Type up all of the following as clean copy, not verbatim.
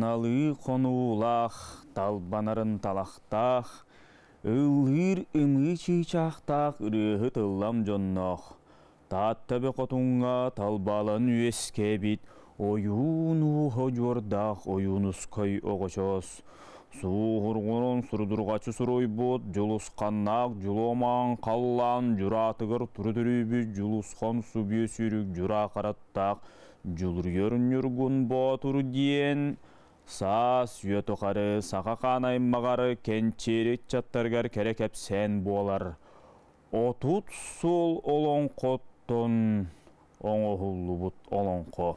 Налыы хонуулаах, талбанарын талахтаах, ыллыыр ымыы чыычаахтаах ырыаһыт ыллам дьонноох, Таатта Бөкотуҥҥа талбалан үөскээбит ойуун ууһа удьуордаах Ойуунускай оҕочоос, Сууһургунун сурдурҕаччы суруйбут Дьулусханнаах Дьулуомаан халлаан дьураатыгар туру төрүүбүт Дьулусхан субүө сүүрүк дьураа хараттаах Дьулуруйар Ньургун Боотур диэн саас үйэ тухары саха хаан аймаҕар кэнчиэри ыччаттарыгар кэрэ кэпсээн буолар. 30 сыл олоҥхоттон оҥоһуллубут олоҥхо.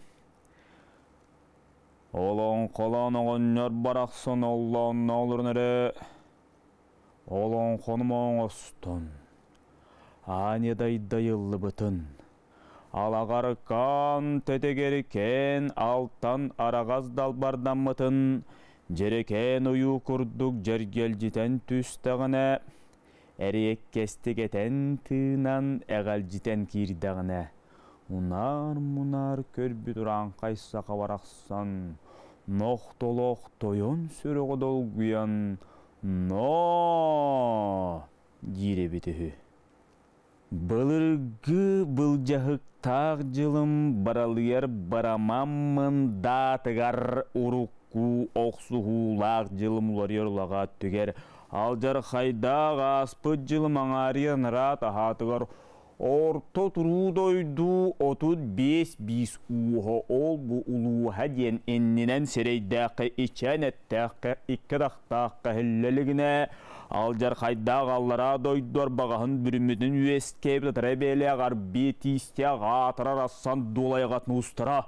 Олоҥхолоон оҕонньор барахсан оллоонно олорон эрэ олоҥхону оҥостон, аанньа дайдайыллыбытын, алаҕаркаан тэтэгэркээн алтан араҕас далбардаммытын дьэрэкээн ойуу курдук дьэргэлдьитэн түстэҕинэ, эриэккэстик этэн-тыынан эҕэлдьитэн киирдэҕинэ, унаар-мунаар көрбүт урааҥхай саха барахсан нохтолоох тойон сүрэҕэ долгуйан «Ноо!» диир эбит үһү. Былыргы былдьаһыктаах дьылым баралыйар барамаммын даатыгар урукку охсуһуулаах дьылым уларыйар улаҕа өттүгэр алдьархайдаах ааспыт дьылым аҥаарыйан ыраат аһаатыгар орто туруу дойду 35 биис ууһа ол-бу улууһа диэн иннинэн сирэйдээххэ ичээн эттээххэ икки атахтаахха иһиллэ илигинэ алдьархайдаах аллараа дойду арбаҕаһын бүрүммүтүн үөскээбит атара бэйэлээх арбиэ тиистээх аатырар ассан дуолайҕатын уустара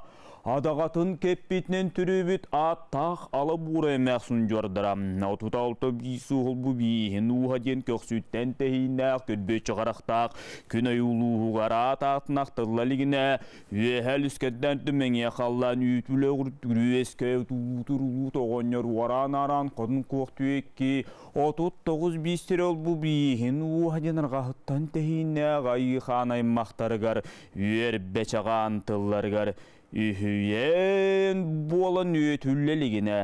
адаҕатын кэппитинэн төрөөбүт ааттаах ала буура эмээхсин удьуордара 36 биис уһулбу бииһин ууһа диэн көхсүттэн тэһииннээх көрбүөччү харахтаах күн ойуулууһугар аат аатынах тылла илигинэ үөһэ лүскэрдээн түмэҥиэ халлаан үүтүлэ үрүөскэ туутур улуут оҕонньор уораан-аараан хотун куох түөкки 39 биистэр олбу бииһин ууһа диэн арҕаһыттан тэһииннээх айыы хаан аймахтарыгар үөрбэ чаҕаан тылларыгар үһүйээн буолан үөтүллэ илигинэ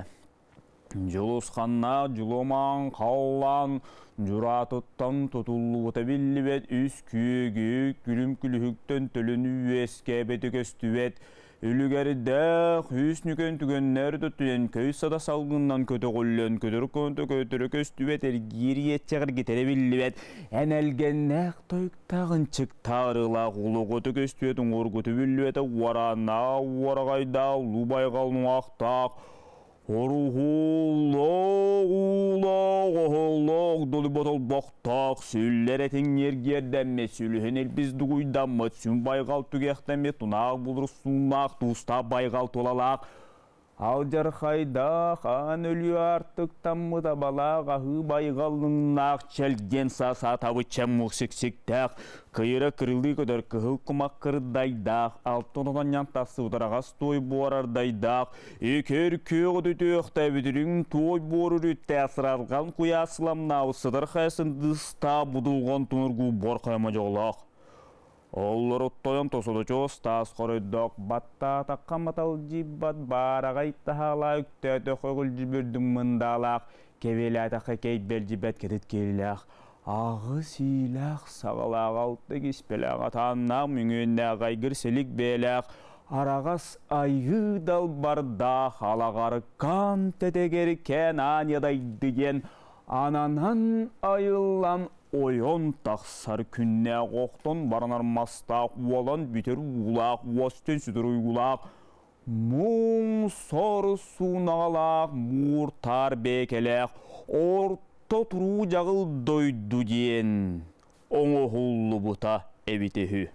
Дьулусханнаах Дьулумаан халлаан дьураатыттан тутуллубута биллибэт үс күөгү күлүм күлүһүктэн төлөнү үөскээбэтэ көстүбэт үлүгэрдээх үс нүкэн түгэннэр төттүнэн көй сада салгынынан көтөҕүллэн көтөр көнтө көтөрө көстүбэт эргиир иэччэҕиргитэрэ биллибэт энэлгэннээх тойуктаах ынчыктаарылаах улугуту көстүбэт уҥуоргуту биллибэтэ уорааннаах уораҕайдаах улуу байҕал уҥаахтаах Оруһуулаах уулаах оһоллоох долбот олбохтоох сүллэр этиҥ ньиргиэрдэммит сүлүһүн илбис дугуйдаммыт сүҥ байҕал түгэхтэммит тунаах булурсууннаах туустаах байҕал тулалаах алдьархайдаах аан өлүү аартыктаммыт абалаах аһыы байҕаллыҥнаах чэлгиэн саасаатабыт чэм муксиксиктээх кыйыра кырылыы көтөр кыһыл кумах кырдайдаах алтан отонньон тахсыбыт араҕас туой буорардайдаах Икер күөх үтүөхтээбит үрүҥ туой буор үрүттээх сырарҕан куйаас сыламнаабыт сытар хайасын дыстаа будулҕан тунургуу бор хайма дьоллоох. Оллорут тойон тосудочуос таас хоройдоох баттаатахха маталдьыйбат баараҕай таһаалаа үктөөтөх өгүлдьүбүрдүҥ мындаалаах кэбиэлээтэххэ кэйбэлдьибэт кэтит киэлилээх аҕыс иилээх саҕалаах алта киспэлээх атааннаах мүҥүөннээх айгыр силик бэйэлээх араҕас айыы далбардаах алаҕаркаан тэтэгэркээн аанньадайды диэн ананан айыллан ойон тахсар күннээх охтон баранар мастаах уолан бүтэр уулаах уостен сүтэр уйгулаах муҥ сор суунаҕалаах муур-таар бээкэлээх орто туруу дьаҕыл дойду диэн оҥоһуллубута эбитэ үһү.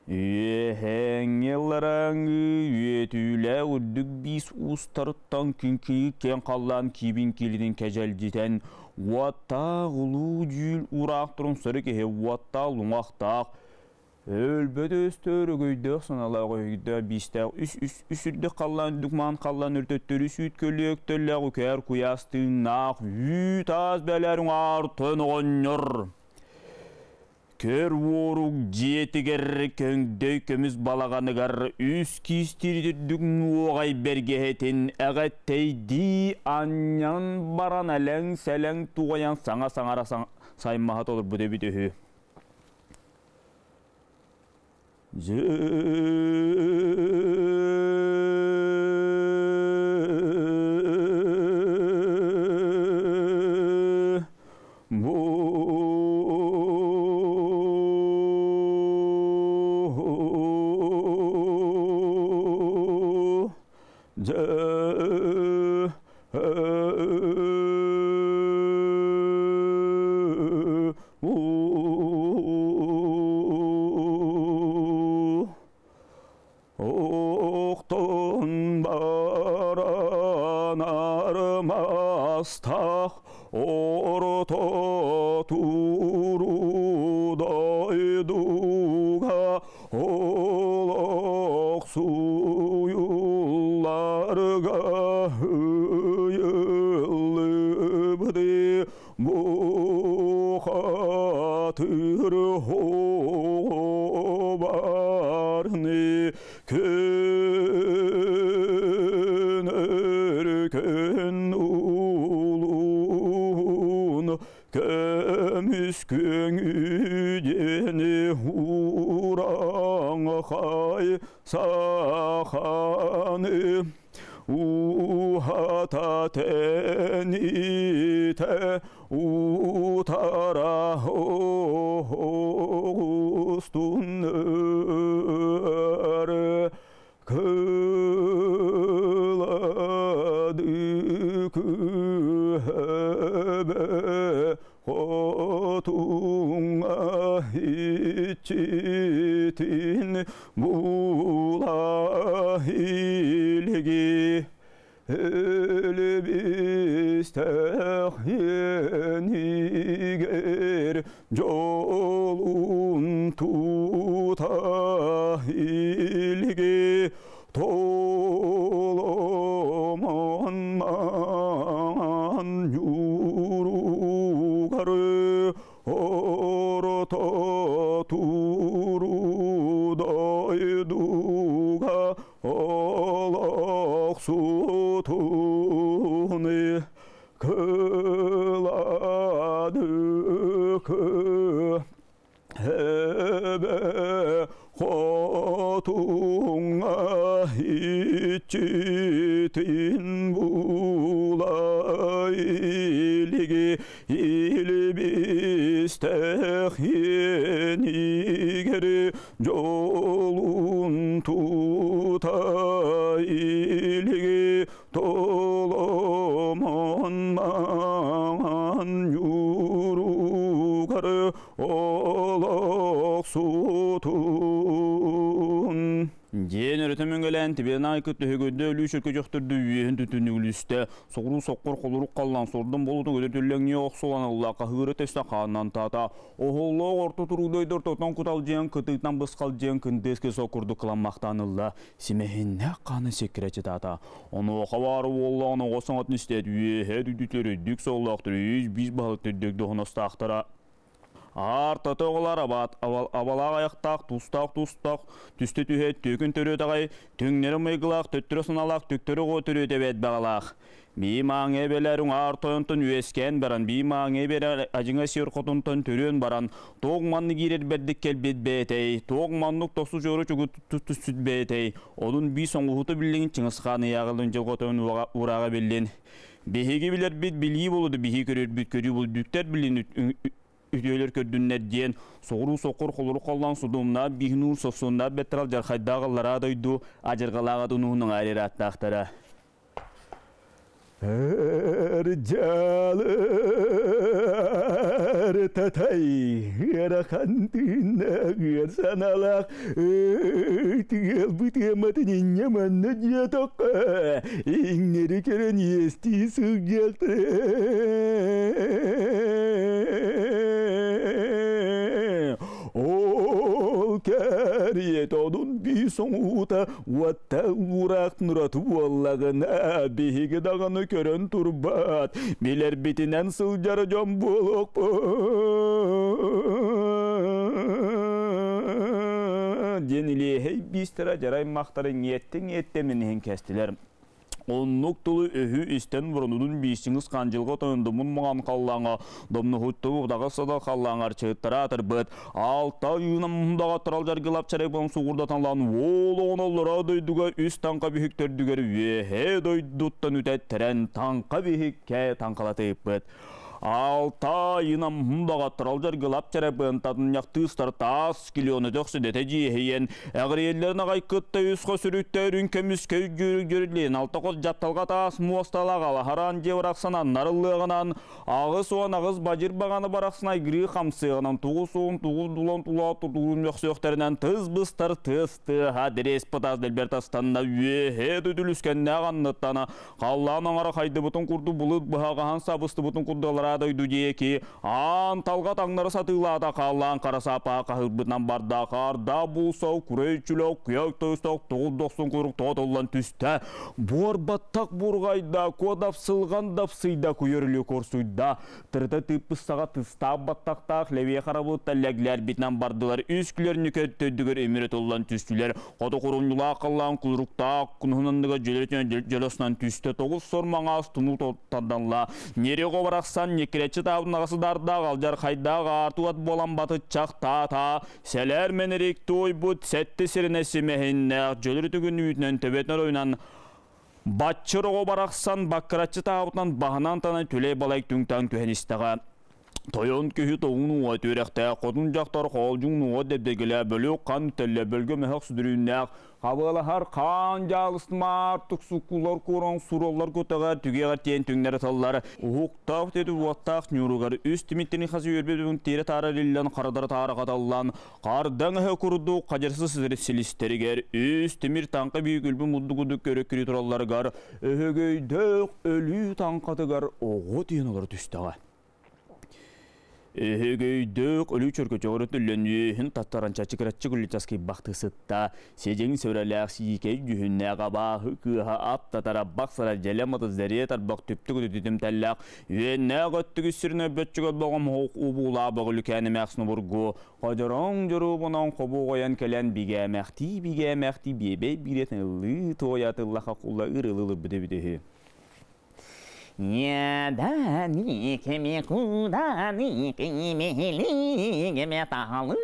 Үөһээҥҥи ылларааҥҥы үөтүүлээх үрдүк биис уустарыттан күҥкүйү киэҥ халлаан киибин киилитин кэдьэлдьитэн уоттаах улуу дьүүл уураах турун сөрү киһи уоттаах луҥахтаах өлбөт өстөөр өгөйдөөх саналаах өйдөөх биистээх үс үс үс үрдүк халлаан үрдүк маан халлаан үрдөттөрү сүүт көлүөктөллөөх үкээр куйаас тыыннаах үүт аас бэлэр уҥаар тон оҕонньор. Көр уорук дьиэтигэр көҥдөй көмүс балаҕаныгар үс киис тириитирдүк нуоҕай бэргэһэтин эҕэттэйдии анньан баран элэҥ-сэлэҥ туойан саҥа саҥара саймаһа толорбут эбит үһү. Охтон баран армастах орто туру дойдуга олох суюлларга ыйыллыбыты бухатыр барны күн өркөн улуун көмүс көңүдени ураңхай саханы ухата тените утара оғустун кылады күһөбө хотуңа иччитин була илги өлүбүстэх енигер жолун тута илги толомон ман юругары орто туру дойдуга олох сутуны кылады хөбө хотуңа иччитин була илиги илбистэх енигери жолун тута илиги толомон ман юругары олох сутун Диэн өрөтө мөҥөлээн тибиэн айкыт төһөгөдө өлүү шөкө дьохторду үөһүн түтүнүгүлүстэ соҕуруу соккор холурук халлан сордон болутун өтөтүллэҥниэ охсулан ылла хаһыыры тэстэ хааннан таата оһоллоох орто туруудойдор тотон куталдьыйан кытыытынан бысхалдьыйан кындыыс кысо курдук кыламмахтаан ылла симэһиннээх хааны секкирэ чытаата онуоха баары уоллаҕын оҕо саҥатын истээт үөһэ дүдүтэр үрдүк соллоохтор үс биис баһылык түрдүк дохоностаахтара Аар тото оҕолор абалаах айахтаах, тустаах-тустаах, түстэ түһэ түөкүн төрүөтэҕэй, түҥнэри майгылаах, төттөрү санаалаах түктөрү оҕо төрүөтэ эбээт баҕалаах. Бии мааҥы эбэлэр уҥаар тойонтон үөскээн баран, бии мааҥы эбэлэр адьыҥа сир хотунтан төрүөн баран, туох маннык киирэр бэрдик кэлбит бэйэтэй, туох маннык тосу чуору чугу түспүт бэйэтэй, онун бии соҥуһута биллин Чыҥыс Хаан ыйааҕылын дьылҕа урааҕа биллин. Биһиги билэрбит билии болуду, биһи көрөрбүт көрүү булдүктэр билин үтүөлөр көрдүннэр диэн соҕуруу сокур холору холлоон судумнаах биһнуур сосуннаах беттерал жархайдаах аллараа дойду адьырҕалааҕа тунуһунуҥ арирааттаахтара. Ырдьаалар татай ыарахан тыыннаах саналаах тыалбыт ыаматын инньэ манна диэтоххо иҥнэри көрөн иэстии сылдьыахтара Ол кэриэт одун бии соҥуута уотта уураах нураты буоллаҕына биһиги даҕаны көрөн турбат билэрбитинэн сылдьар дьон буолуохпут. Диэн илиэһэй биистэрэ дьарай махтары ниэттэ-ниэттэ миниһин кэстилэр. Оннук тылы өһү истэн бурунудун биистиңис хандьылга тойондумун муҥан халлааҥа домнуһутту удаҕа сада халлааҥар чыыттара атырбыт. Алта юнам даҕаттарал жаргылап чарайбан сугурдатанлан уол оҕоноллоро дойдуга үс таҥха биһиктөрдүгэр үөһэ дойдуттан үтэттерэн таҥха биһиккэ таҥхалатыыппыт. Алта айынан даҕаттарал жаргылап чарайбан татынньахтыыстар таас килионы төхсүдэтэ дьиэһийэн эҕириэллэрин аҕай кытта үс хос үрүттэрин көмүскэ үгүрүгүрүллээн алта хос дьапталга таас муосталаах алаһараан дьиэ барахсан нарыллыаҕынан 88 бадьыр баҕаны барахсан айгырыы хамсыаҕынан 99 дулан тула тутуун мөхсүөхтэринэн тыс быстар тыс тыаһа дириэс пытаас дэлбэр тастанна үөһэ түтүлүскэннээх анныттана халлаан оҥоро хайдыбытын курдук булут быһаҕаһан сабыстыбытын курдалара дойду диэки аан талга таҥнары сатыылаата халлаан хара саапаа хаһырбытынан барда хаарда булсау курей чүлөк күйөк тойусток тугул дохсун курук тоотуллан түстэ буорбаттак бургайда кодап сылган дапсыйда күйөрлү корсуйда тырыта тыыппыссаға тыстаах баттактаах левие харабылытта лэглэр битинэн бардылар үс күлэр нүкөттөйдүгэр өмүрэ туллан түстүлэр хоту курумньулаах халлаан кулуруктаах кунуһунандыга дьөлөтүнэн дьөлөсүнэн түстэ тоҕус сор маҥаас тумул тарданла нерего барахсан некиречи таабыннаҕасы дардаах алжар хайдаах аартуат буолан батыччах таата сэлэр менерик туойбут сэтти сиринэ симэһиннээх дьөлөрүтүгүн үүтүнэн төбөтүнэр ойунан Батчыр оҕо барахсан баккыраччы таабытынан баһынан танан түлэй балай түҥтаҥ түһэн истэҕэ. Тойон киһи тоҕун уҥа түөрэхтээх, хотун дьахтар хоолдьуҥ нуҥа дэбдэгилэ бөлүк хан тэллэ бөлгө мөһөх сүдүрүүннээх, хабыалаһар хаан дьаалыстымаар туксуккулар куоран сураллар көтөҕөр түгэҕэр тиэн түҥнэри тыллар уһуктаах тети уоттаах ньууругар үс тимиттини хасы үөрбүтүн тиэрэ таара риллэн харадара таара каталлан кардаң өһө курдук хадьырсы сызыр силистеригэр үс тимир таҥка бүйүк үлбү муддугудук көрө туралларыгар өһөгөйдөөх өлүү таҥкатыгар оҕо тиэн олор түстэҕэ. Өһөгөйдөөх өлүү чөркөчөҕөрө түллэн үөһүн таттаран чачыкыраччы күллүчаски бахты сытта. Сежең сөрелээх сиикэй дьүһүннээх абааһы кыыһа ап татара бақсара дьэлэ маты зәрие тарбақ түптүк үтүтүм тэллээх үөннээх өттүгү сүрүнэ бөччүгө боҕом хоқ убуулаа боҕүлүкээнэмээх снубургу хожороҥ дьоруубунан хобу қоян кэлэн бигээмэхтии бигээмэхтии биэбэй биретин ыллыы туойатыллаха кулла ырылылыр бүтэ. Я ни кеме куда ни кеме ли кеме тахалы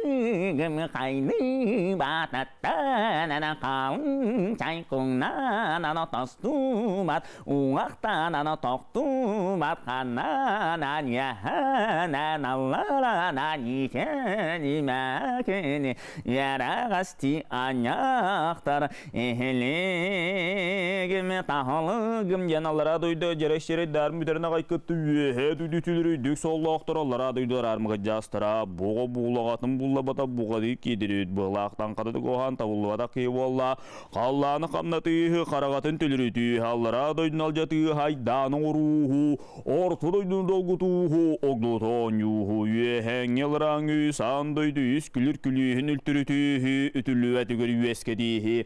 кеме хайны бататта на калын чай куна на тастумат уақта на тоқтумат хана на ня на на на ни ни макени ярагасти аняқтар эхеле кеме тахалы кем яналара дойду жерешери дар мүдеріне қайкытты үөһэ дүдүтүлүрү дүк соллоохтор дойдулар армыга жастара буга бугулагатын буллабата бугады кидирүт былаактан кадыды гохан табуллубата кыы болла қалланы камнатыыһы карагатын түлүрүтүү аллара дойдун алжатыы хайдааны орууху орто дойдун долгутууһу огдутооньууһу үөһэңҥелраҥ сан дойду үс күлүр күлүүһүн үлтүрүтүүһү үтүллүбэтигэр үөскэтииһи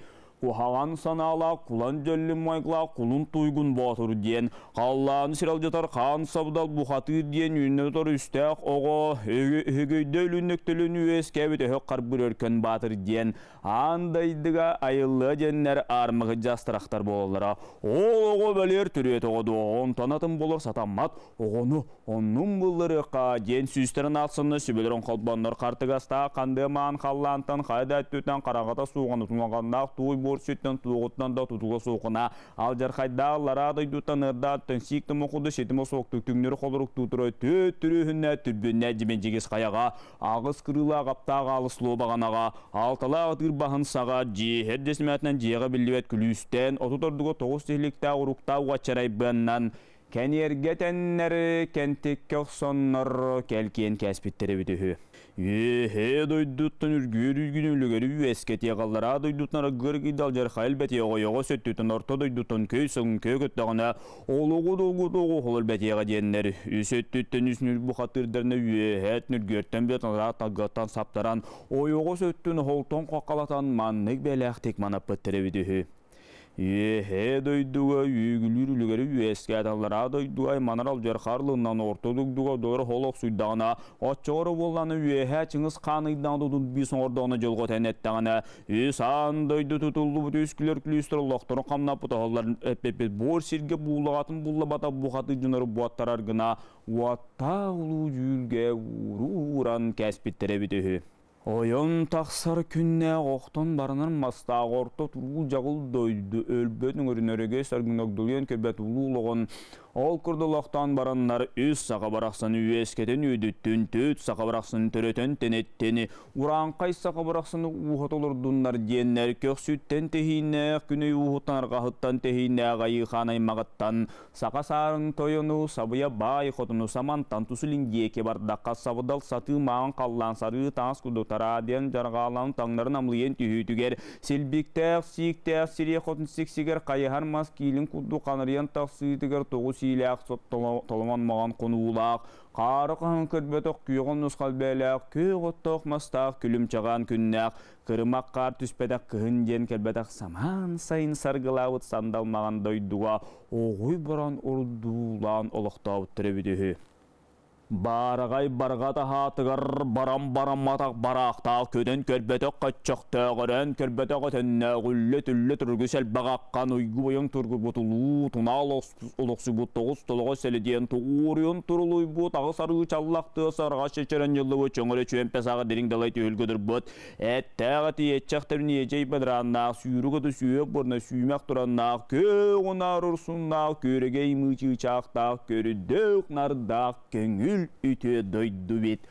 кухаган санаала кулан жөллүм майгла кулун туйгун боотур диэн қаллааны сиралжатар хаан сабдал бухатыыр диэн үүннөтөр үстээх оҕо өһөгөйдө үлүннөктөлүн үөскэбит өһөк карбыр өркөн баатыр диэн аандайдыга айыллыа диэннэр армыгы жастырахтар болалара ол оҕо бөлөр түрүөт оҕо онтон атын болор сатаммат оҕону оннун булларыка диэн сүүстерин атсынны сүбөлөрөн холбоннор картыгаста кандымаан халлаантан хайда өттүтэн карагата сууган утунганнаах туй буор сүттэн туоҕуттан да тутула суукуна алжархайда лара дойдуттан ырдааттан сиик мокуду сетимо сокту түңнөрү холорук тутурой төт түрүһүннэ түрбүннэ жименжигис хаяга агыс кырыла каптаага алыс лобаганага алтала атыр баһын сага жиһер десмәтинен жиэҕэ биллибэт күлүүстэн отутордуга тоҕус тиһиликтаа уруктаа уачарайбыаннан кэниэргэ тэннэр кентикке охсоннор кэлкиэн кээспиттере бүтүһү. Үөһэ дойдуттан үргүөр үргүн үлүгөрү үөскэтиэ қаллара дойдутнара гыргыдал жар хайыл бэтиэ ойоҕо сөттүтэн орто дойдуттан көй сылын көй көттөҕүнэ олугу долгу тоҕу холол бэтиэҕэ диэннэр үсөттүттэн үс нүр бухатырдарына үөһэт нүргүөртэн бетанара таггаттан саптаран ойоҕо сөттүн холтон қақалатан маннык бэлээхтик манаппыттары бүтүһү. Үөһээ дойдуга үөгүлүүр үлүгэри үөскэт, аллараа дойдуга айманар алдьархаарлыынан орто дойдуга дойор олохсуйдаҕына, оччоҕо буоллаҕына үөһээ Чыҥыс Хаан ыйдаҕына отут биис оҥордоҕуна дьолго тэн эттэҕинэ, үс аан дойду тутуллубут үс күлэр күлүүстэр олохторун хамнаппыт оһоллор эппиппит буор сиргэ буулаҕатын буллабата бухатыы дьоннору буоттарар гына уоттаах улуу дьүүлгэ ууран кээспиттэр эбит үһү. Ойон тахсар күннээх охтон баранар мастаах орто туруу дьаҕыл дойду өлбөт өҥөрүнэргэ саргынагдулуйан көрбөт улуу олоҕун ол курдук олохтоон бараннар үс саха барахсаны үөскэтэн үөдүттүн, түт саха барахсаны төрөтөн тэнэттини, урааҥхай саха барахсаны ууһата олордуннар диэннэр көхсүттэн тэһииннээх күнүй ууһуттан арҕаһыттан тэһииннээх айыы хаан аймаҕыттан Саха саарын тойону сабыйа баай хотуну самантан тусулин диэки бардахха сабыдал сатыы маҕан халлаан сарыы таас курдук тараадыйан дьарҕаалаан таҥнарын амлыйан түһүүтүгэр силбиктээх сииктээх сириэ хотун сиксигэр хайыһар мас киилин курдук ханарыйан тахсыытыгар тоҕус иилээх толомон маҕан хонуулаах хаары хаһан көрбөтөх күөҕүн нусхал бээлээх күөх оттоох мастаах күлүм чаҕаан күннээх кырымах хаар түспэтэх кыһын диэн кэлбэтэх самаан сайын саргылаабыт сандал маҕан дойдуга оҕуй баран ордуулаан олохтообуттар эбит үһү. Баараҕай барҕа таһаатыгар баран-барамматах бараахтаах көтөн көрбөтөх көччөхтөөх өрөөн көрбөтөх өтөннөөх үллэ-түллэ тургус элбэх аххан уйгу бойоҥ тургурбут улуу тунаал олохсуйбут тоҕус толоҕо сэлидиэн тугууруйун турулуйбут аҕыс арыы чаллах тыа сарҕа чэчэрэн дьыллыбыт чөҥөрө чүөмпэ саҕа дириҥ далай түһүлгэ турбут эттээх эти иэччэхтэрин иэдьэй бадырааннаах сүүрүк оту сүүһүк бурна сүүмэх тураннаах күөх унаар урсуннаах күөрэгэй мыычыычаахтаах көрүдөөх нардаах көҥүл үтүө дойду бит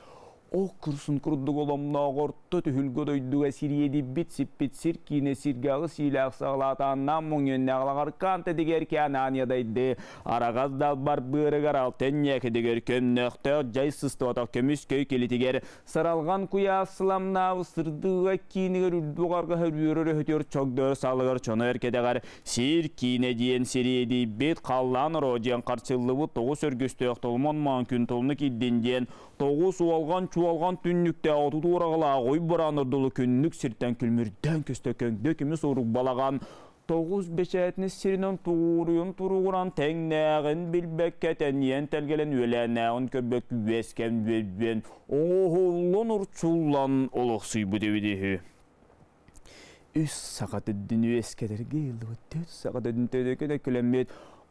Ол кырсын курдук оломноох орто түһүлгэ дойдуга сириэдийбит сиппит сир киинэ сиргэ аҕыс иилээх саҕалаатааннаан муҥүөннээх тэтигэр кээн ядайды араҕас далбар быарыгар алтын ньээкидигэр көмнөхтөөх дьай сыстыбатах көмүс көй килитигэр саралҕан куйаас сыламнаабы сырдыга киинигэр үрдүк аргаһа үөрөр өһүтүөр чогдор салыгар чоно эркэдэҕэр сир киинэ диэн сириэдийбит халлаан оро диэн харчыллыбыт тоҕус өргүстөөх толмон маан күн толну киддин диэн тоҕус уолган чуолган түннүктээх отут уораҕалаах ой бараан ордулу күннүк сиртэн күлмүрдээн көстө көҥдө көмүс урук балаҕан тоҕус бэчээтини сиринэн тууруйун туругуран тэҥнээҕин билбэккэ тэнийэн тэлгэлэн үөлээннээҕин көрбөк үөскэн үөдүйэн оҥоһуллан урчуллан олохсуйбут эбит үһү. Үс саха төрдүн үөскэтэргэ ыыллыбыт, төрт саха төрдүн төрөкө күлэммит,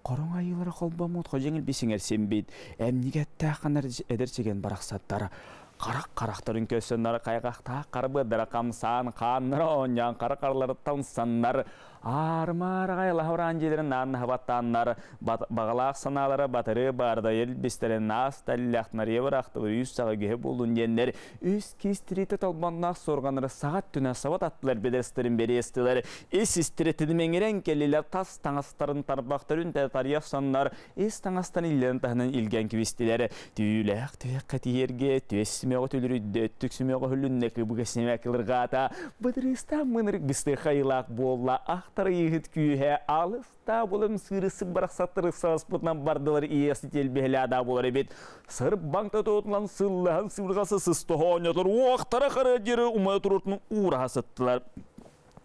хороҥ айыылара холбоммут, хожеҥ илбисиҥэр симбит, эмньигэттаах ханар эдэр чэгэн барахсаттар харах харахтарын көссөннөр хайҕахтаах харбыадара хамсаан хааннара оонньоон хара хараларыттан саннар аарымаарҕай лаһараан дьиэлэрин нааннаһабаттааннар бағалаах санаалара батыры баарда илбистерин наас таллахтнар бырахтыбыр үс саҕа киһи буоллун диэннэр үс киис тириитэ толбонноох суорҕаннары саҕат түнэ сабат аттылар бэдэстэрин бэриэстилэр ис истиретин меңирен келилер тас таҥастарын тарбахтарын тарьях саннар ис таҥастан иллерин таһынан илген кибистилер түүлээх түһэккэ тиэрге түөс симэҕэ түлүрүйдэ түк симэҕэ хүлүннэ кыбыга симэк ылыргаата быдырыста мынырык бысты хайылаах буолла ахтар ыйыһыт күүһэ алыста булым сыырысы барахсаттыры саспытынан бардылар иэси телбеһлээда болар эбит сыр банкта туотунан сыллаһан сыбыргасы сыстоһоонньотор уохтара хара жери умай турутун уураха сыттылар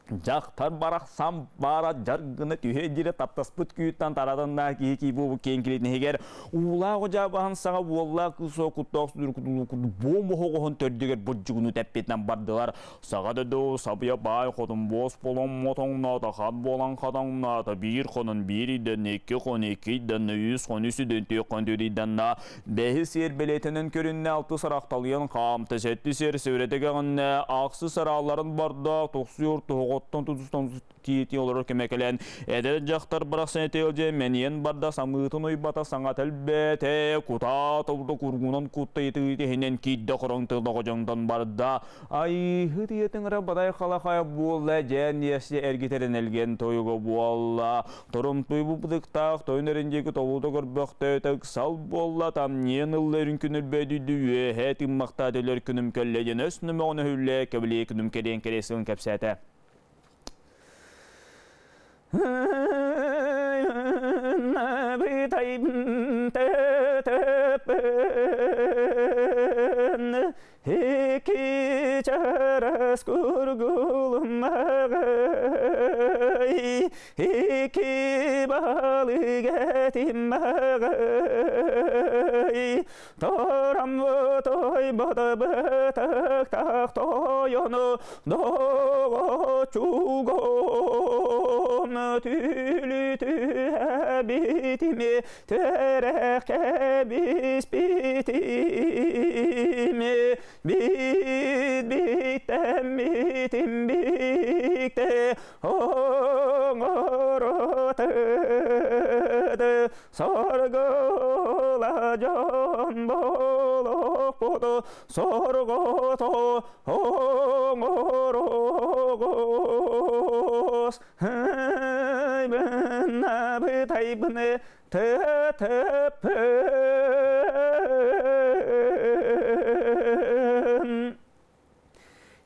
Жақтар барақсан бара жаргыны түһе дире таптаспыт күйіттан тараданна киһи ки бу кең килетнегер уулаа жабахан саға уолла кысо куттаах сүдүр куду бом хогохон төрдүгер буржугуну теппетнен бардылар саға дөдө сабыя бай хотун бос болон мотоңната хат болан хатаңната биир хонун биир иден эки хон эки иден үс хон үс иден түйө хон төрт иденна бэһи сиэр белетенен көрүнне алты саракталыян хаамта сетти сиэр севретегенне аксы сарааларын барда тохсуйор тоҕоттон тутустан тиити олорор кемекелен эдер жактар барахсан этеэлже мениен барда самыытын уйбата саҥа тэлбете кута тобду кургунан кутта итыытиһинен киидде хороҥ тылда барда айыһы тиетиңра бадай халахая буолла жээн иэссе эргитерен элген тойуга буолла торумтуй бупдыктаах тойнерин тобута көрбөхтө сал буолла там ниен ыллерин күнүлбөйдүдү үөһэ тыммахта төлөр күнүм көлледен өс нөмөҕүнө хүллэ кэбилии күнүм кэриэн кэриэсин кэпсээтэ Iki çaras kurgulmagay Ики балык этим багай Тарам той бата бытык тах тойону Дого чугом түлү түһэбитими Төрэх кэбиспитими Бит биттэммитим бикте Оҥоротыды Соргула дьон болохпуту Соргото оҥорогус Бынабытайбыны тытыппын.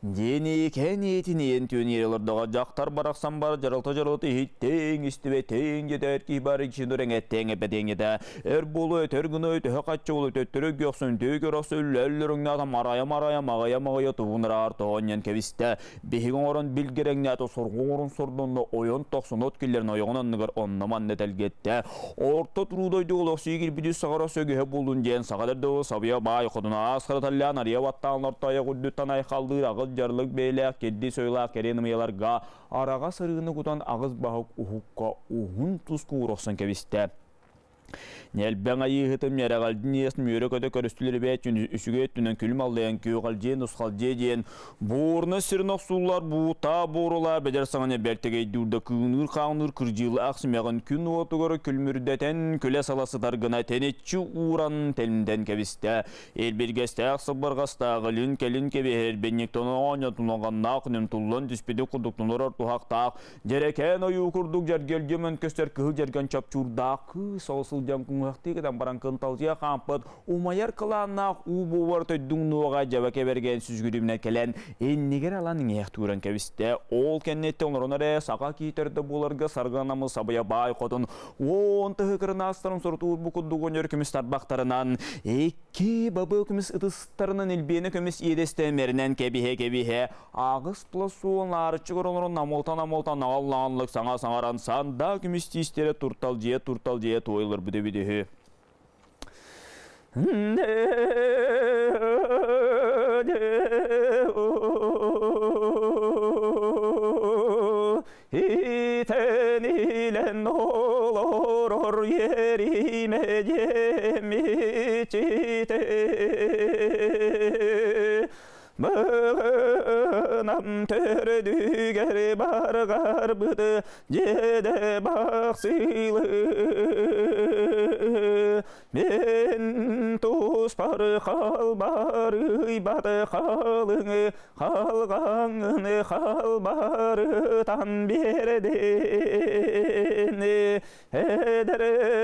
Диэни кэниэтиниэн түөнүөр олордоҕо дьахтар барахсан бар дьаралта-дьаралта иһиттиҥ истибэтиҥ диэтэр киһи бар иччинурэҥ эттэҥ эппэтиҥ этэ өр буолуо өтөр гына төһө хаччы буолуо төттөрү гөхсүн түү көрөхсө үллэллөрүҥнээтэ марайа-марайа маҕайа-маҕайа туһунараар тоһонньон кэбистэ биһиги оҥорон билгэрэҥнээтэ соргу оҥорон сордонно ойон тохсун от киллэрин ойоҕун анныгар онно-манна тэлгэттэ орто туруу дойду олохсуйа киирбити саҕара сөгүһэ буоллун диэн саха дэрдэ сабыйа баай хотуна аас таллян арыйа баттаан орто айах үрдүттэн айхаллыыр аҕыс дьарлык бэйэлээх кирди сойулаах кэриэн ымыйаларга араҕас ырыыны кутан аҕыс баһык уһукка уһун туску уура охсон кэбистэ. Ньэлбэҥ айыыһытым ньэрэҕэлдьин иэс мүөрэ-көтө көрүстүлэр эбээт үчүгэй өттүнэн күлүм аллайан күөҕэлдьиэн нусхалдьыа диэн буурна сирин охсууллар буутаа буурулаа бэдэр саҥаны бэртэгэй да кыыныыр хаанныыр кырдьыылаах симэҕин күн уотугар күлмүрдэтэн күлэ-сала сытар гына тэниччи ууран тэлинтэн кэбистэ. Элбиргэстээх сыбырҕастаах илин-кэлин кэбиһэр бэнньиктон оонньотунуҕаннаах нүм туллан түспүтү курдук тунурар туһахтаах дьэрэкээн ойуу курдук дьэргэлдьи көстөр кыһыл дьэргэн чопчуурдаах кыыс ол сылдьан куҥуһахтыы кытан баран кынталдьыйа хаампыт умайар кылааннаах уу буолар төддүҥ нуоҕа дьаба кэбэргэн сүзгүрүмнэ кэлэн иннигэр алан иҥиэх тууран кэбистэ. Ол кэнниттэн олорон эрэ саха киитерде буоларга сарганамы сабыйа баай хотун он тыһы кырынаастарын сорутуур бу курдук өнөр көмүс тарбахтарынан икки бабы көмүс ытыстарынан илбиэне көмүс иэдэстэмэринэн кэбиһэ-кэбиһэ ағыс пласуон арычы көрөлөрүн намолтан-намолтан наҕал-наҕаллык саҥа саҥаран санда көмүс тиистере туртал дьиэ туойлар бүдү-бүдүһү. Итенилен олорор ериме жемичите Бығынам төрдүгер баргар быды жеде бақсылы Мен туспар халбары баты халыңы халғаңны халбарытан бердени Эдер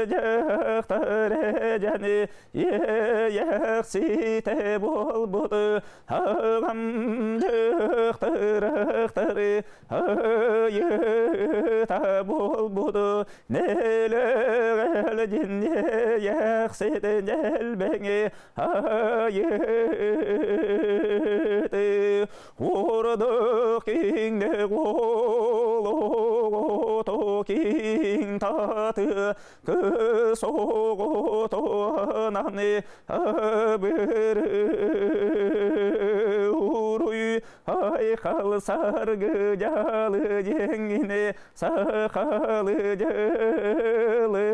жақтар жәні еяқсите болбуды Ағам жақтырақтары айыта болбуды Нелі яқсите нәлбәңе айыты Ордық кеңде қолы кең таты Кысоғотонаны бір уруй айқал саргы жалы жеңіне сақалы жылы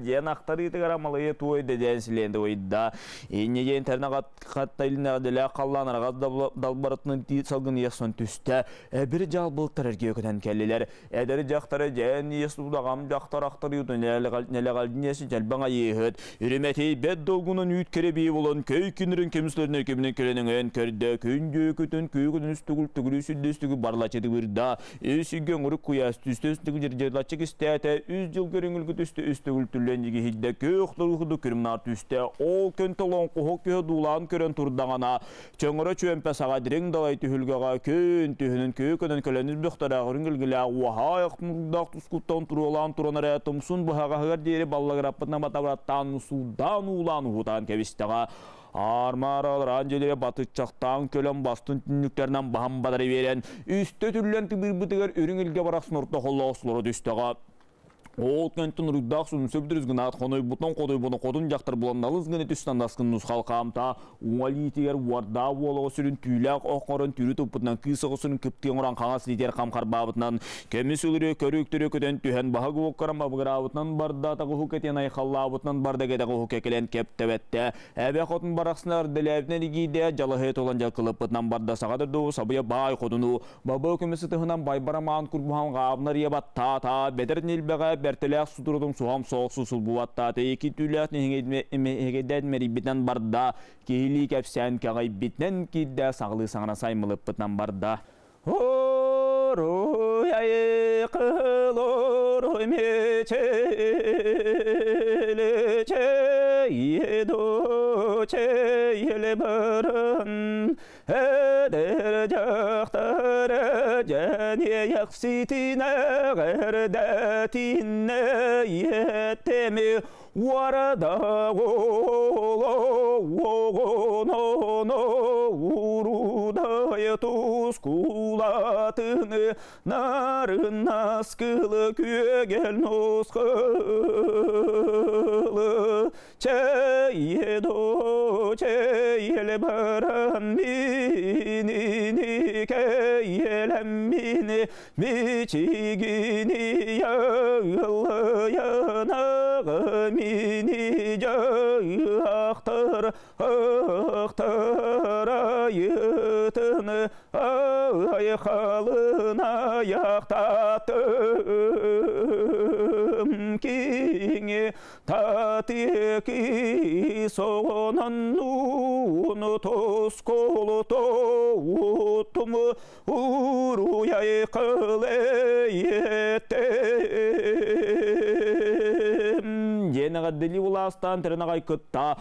диэн ахтарыытыгар амалыйы туой деден силенди ойда инне диэн терна хаттайлына деле қаллан арагаз далбарытын салгын ясон түсте бир жал былтар эрге өкөтөн келлилер эдери жактары жэн есудагам жактар ахтарыытын нелегалдинеси жалбаңа йыһыт үрүмети бет долгунун үүт кереби болон көй күнүрүн кемислерин кеминен келенен көрдө күн күтүн күйгүн үстүгүл түгүлү сүддөстүгү барлачы дыбырда үсүгөн урук куяс түстөстүгү жерлачы кистәте үз жыл көрүңүлгү түстү үстүгүл түллен. түһэн игиһийдэ, күөх курдук күрүмнаар түстэ. Ол күн толоҥхоһо күһө дуулаан көрөн турдаҕына, чөҥөрө чүөмпэ саҕа дириҥ далай түһүлгэҕэ күн түһүнүн күүкөнөн көлөнүс бөхтөрөөх үрүҥ уһаайах мурдаах тускуттан туруолаан туран эрэ тумсун быһаҕаһыгар диэри баллагыраппытынан батабыраттаан суудаан уулаан уһутаан кэбистэҕэ. Армаралар анжелере батыччактаан көлөн бастын түннүктеринен баһан бадары берен, үстө түллен тыбырбытыгар үрүҥ илге барахсын орто холлоосулары түстэҕэ. Ол көнтөн руйдаах сун сөбдүрүз гынаат хонойбутун кодойбуну хотун жактар булан налыз гыны түстан даскын нусхал камта уңалитигер уарда уолого сүрүн түүлээх охорон түрү туппутунан кыыс оҕосунун кыптыын оран хаҥас литер камхарбаабытынан көмүс ылыры көрүктөрү көтөн түһэн баһа гуоккаран бабыгыраабытынан барда тагыху кетен айхаллаабытынан барда кетегуху кекелен кептебетте эбе хотун барахсынар делээбинен игиде жалаһы толан жалкылыппытынан барда саҕадырду сабыя баай хотуну бабы көмүсү тыһынан байбарамаан курбухан гаабнар ебат та бедер нилбеге бертелээх сутурутум суһам сооксу сулбуаттаата ики түлээх нихигеден мерибитен барда киһили кэпсээн кэҕэйбитинэн киирдэ саҕылыы саҥара саймылыппытынан барда. Оруй айкыл оруй мечеле чейеду чейле барын эдер жактары және яқситине гэрдэтине еттеми варада голо огононо урудай тускулатыны нарын наскылы күөгел нускылы чейедо чейле баран минини кейелем мини мичигини яғылыянағы мини жақтыр ықтыр айытыны айқалына яқтатым киңи татики соғынан нуну тосколу тоутуму уруяй кылы еттем Женеға уластан теренагай кытта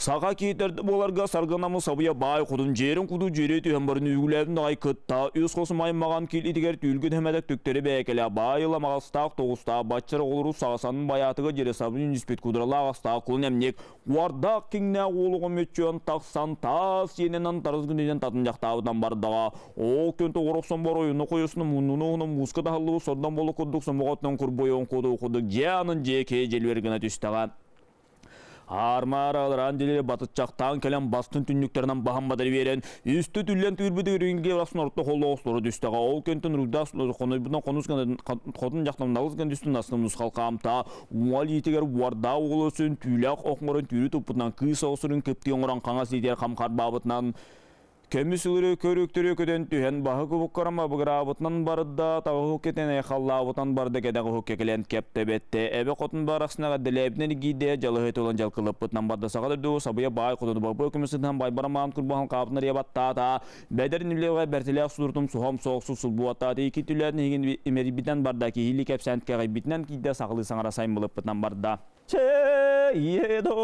Саға кейтерді боларға саргынамы сабыя бай құдын жерін құды жере түйен барын үйгілерін ағай кытта үз қосым аймаған кел итігер түйілген хемедек түктері бәйкелі байыла мағастақ тоғыста батчыр олыру сағасанын баятығы жере сабын нүспет кудырала ағастақ құлын әмнек уардақ кеңне олығы мөтчен тақсан тас ененен тарыз күнеден татын жақтабыдан бардаға ол күн тоғырықсон бар ойыны қойысыны мұнуны оны музыка тахаллығы сордан болу күрдік сомоғатынан күрбойон қуды қудық жианын жеке желбергіне түстіға. Армаралар анделери батытчактан келен бастын түннүктеринен баһан бадар берен үстү түллен түрбүдү үрүнгө басын орто холлоостору түстөга ол көнтөн рудас конойбунан конускан хотун жактан налызган түстүн астын нусхал камта уал итигер варда оголосун түлак окморун түрү туппутунан кыыс оосурун кыпти оңорон каңас лидер камкар бабытынан Көмүс ылыры көрүктөрү көдөн түһэн баһы кубуккарама быгыраабытынан барда тагы кетен айхаллаабытан барда кедагы хуккекелен кептебетте эбе хотун барахсынага делебинен гиде жалыһы толан жалкылыппытынан барда саҕадырду сабыя баай хотуну бабы көмүсүнэн байбарамаан курбахан каапынар ябаттаата бэдер нилега бертилээх сулуртум сухам сооксу сулбуаттаата ики түлэрин хигин имерибитен барда киһили кэпсээн кэҕэйбитинэн киидэ саҕылыы саҥара саймылыппытынан барда. Чейедо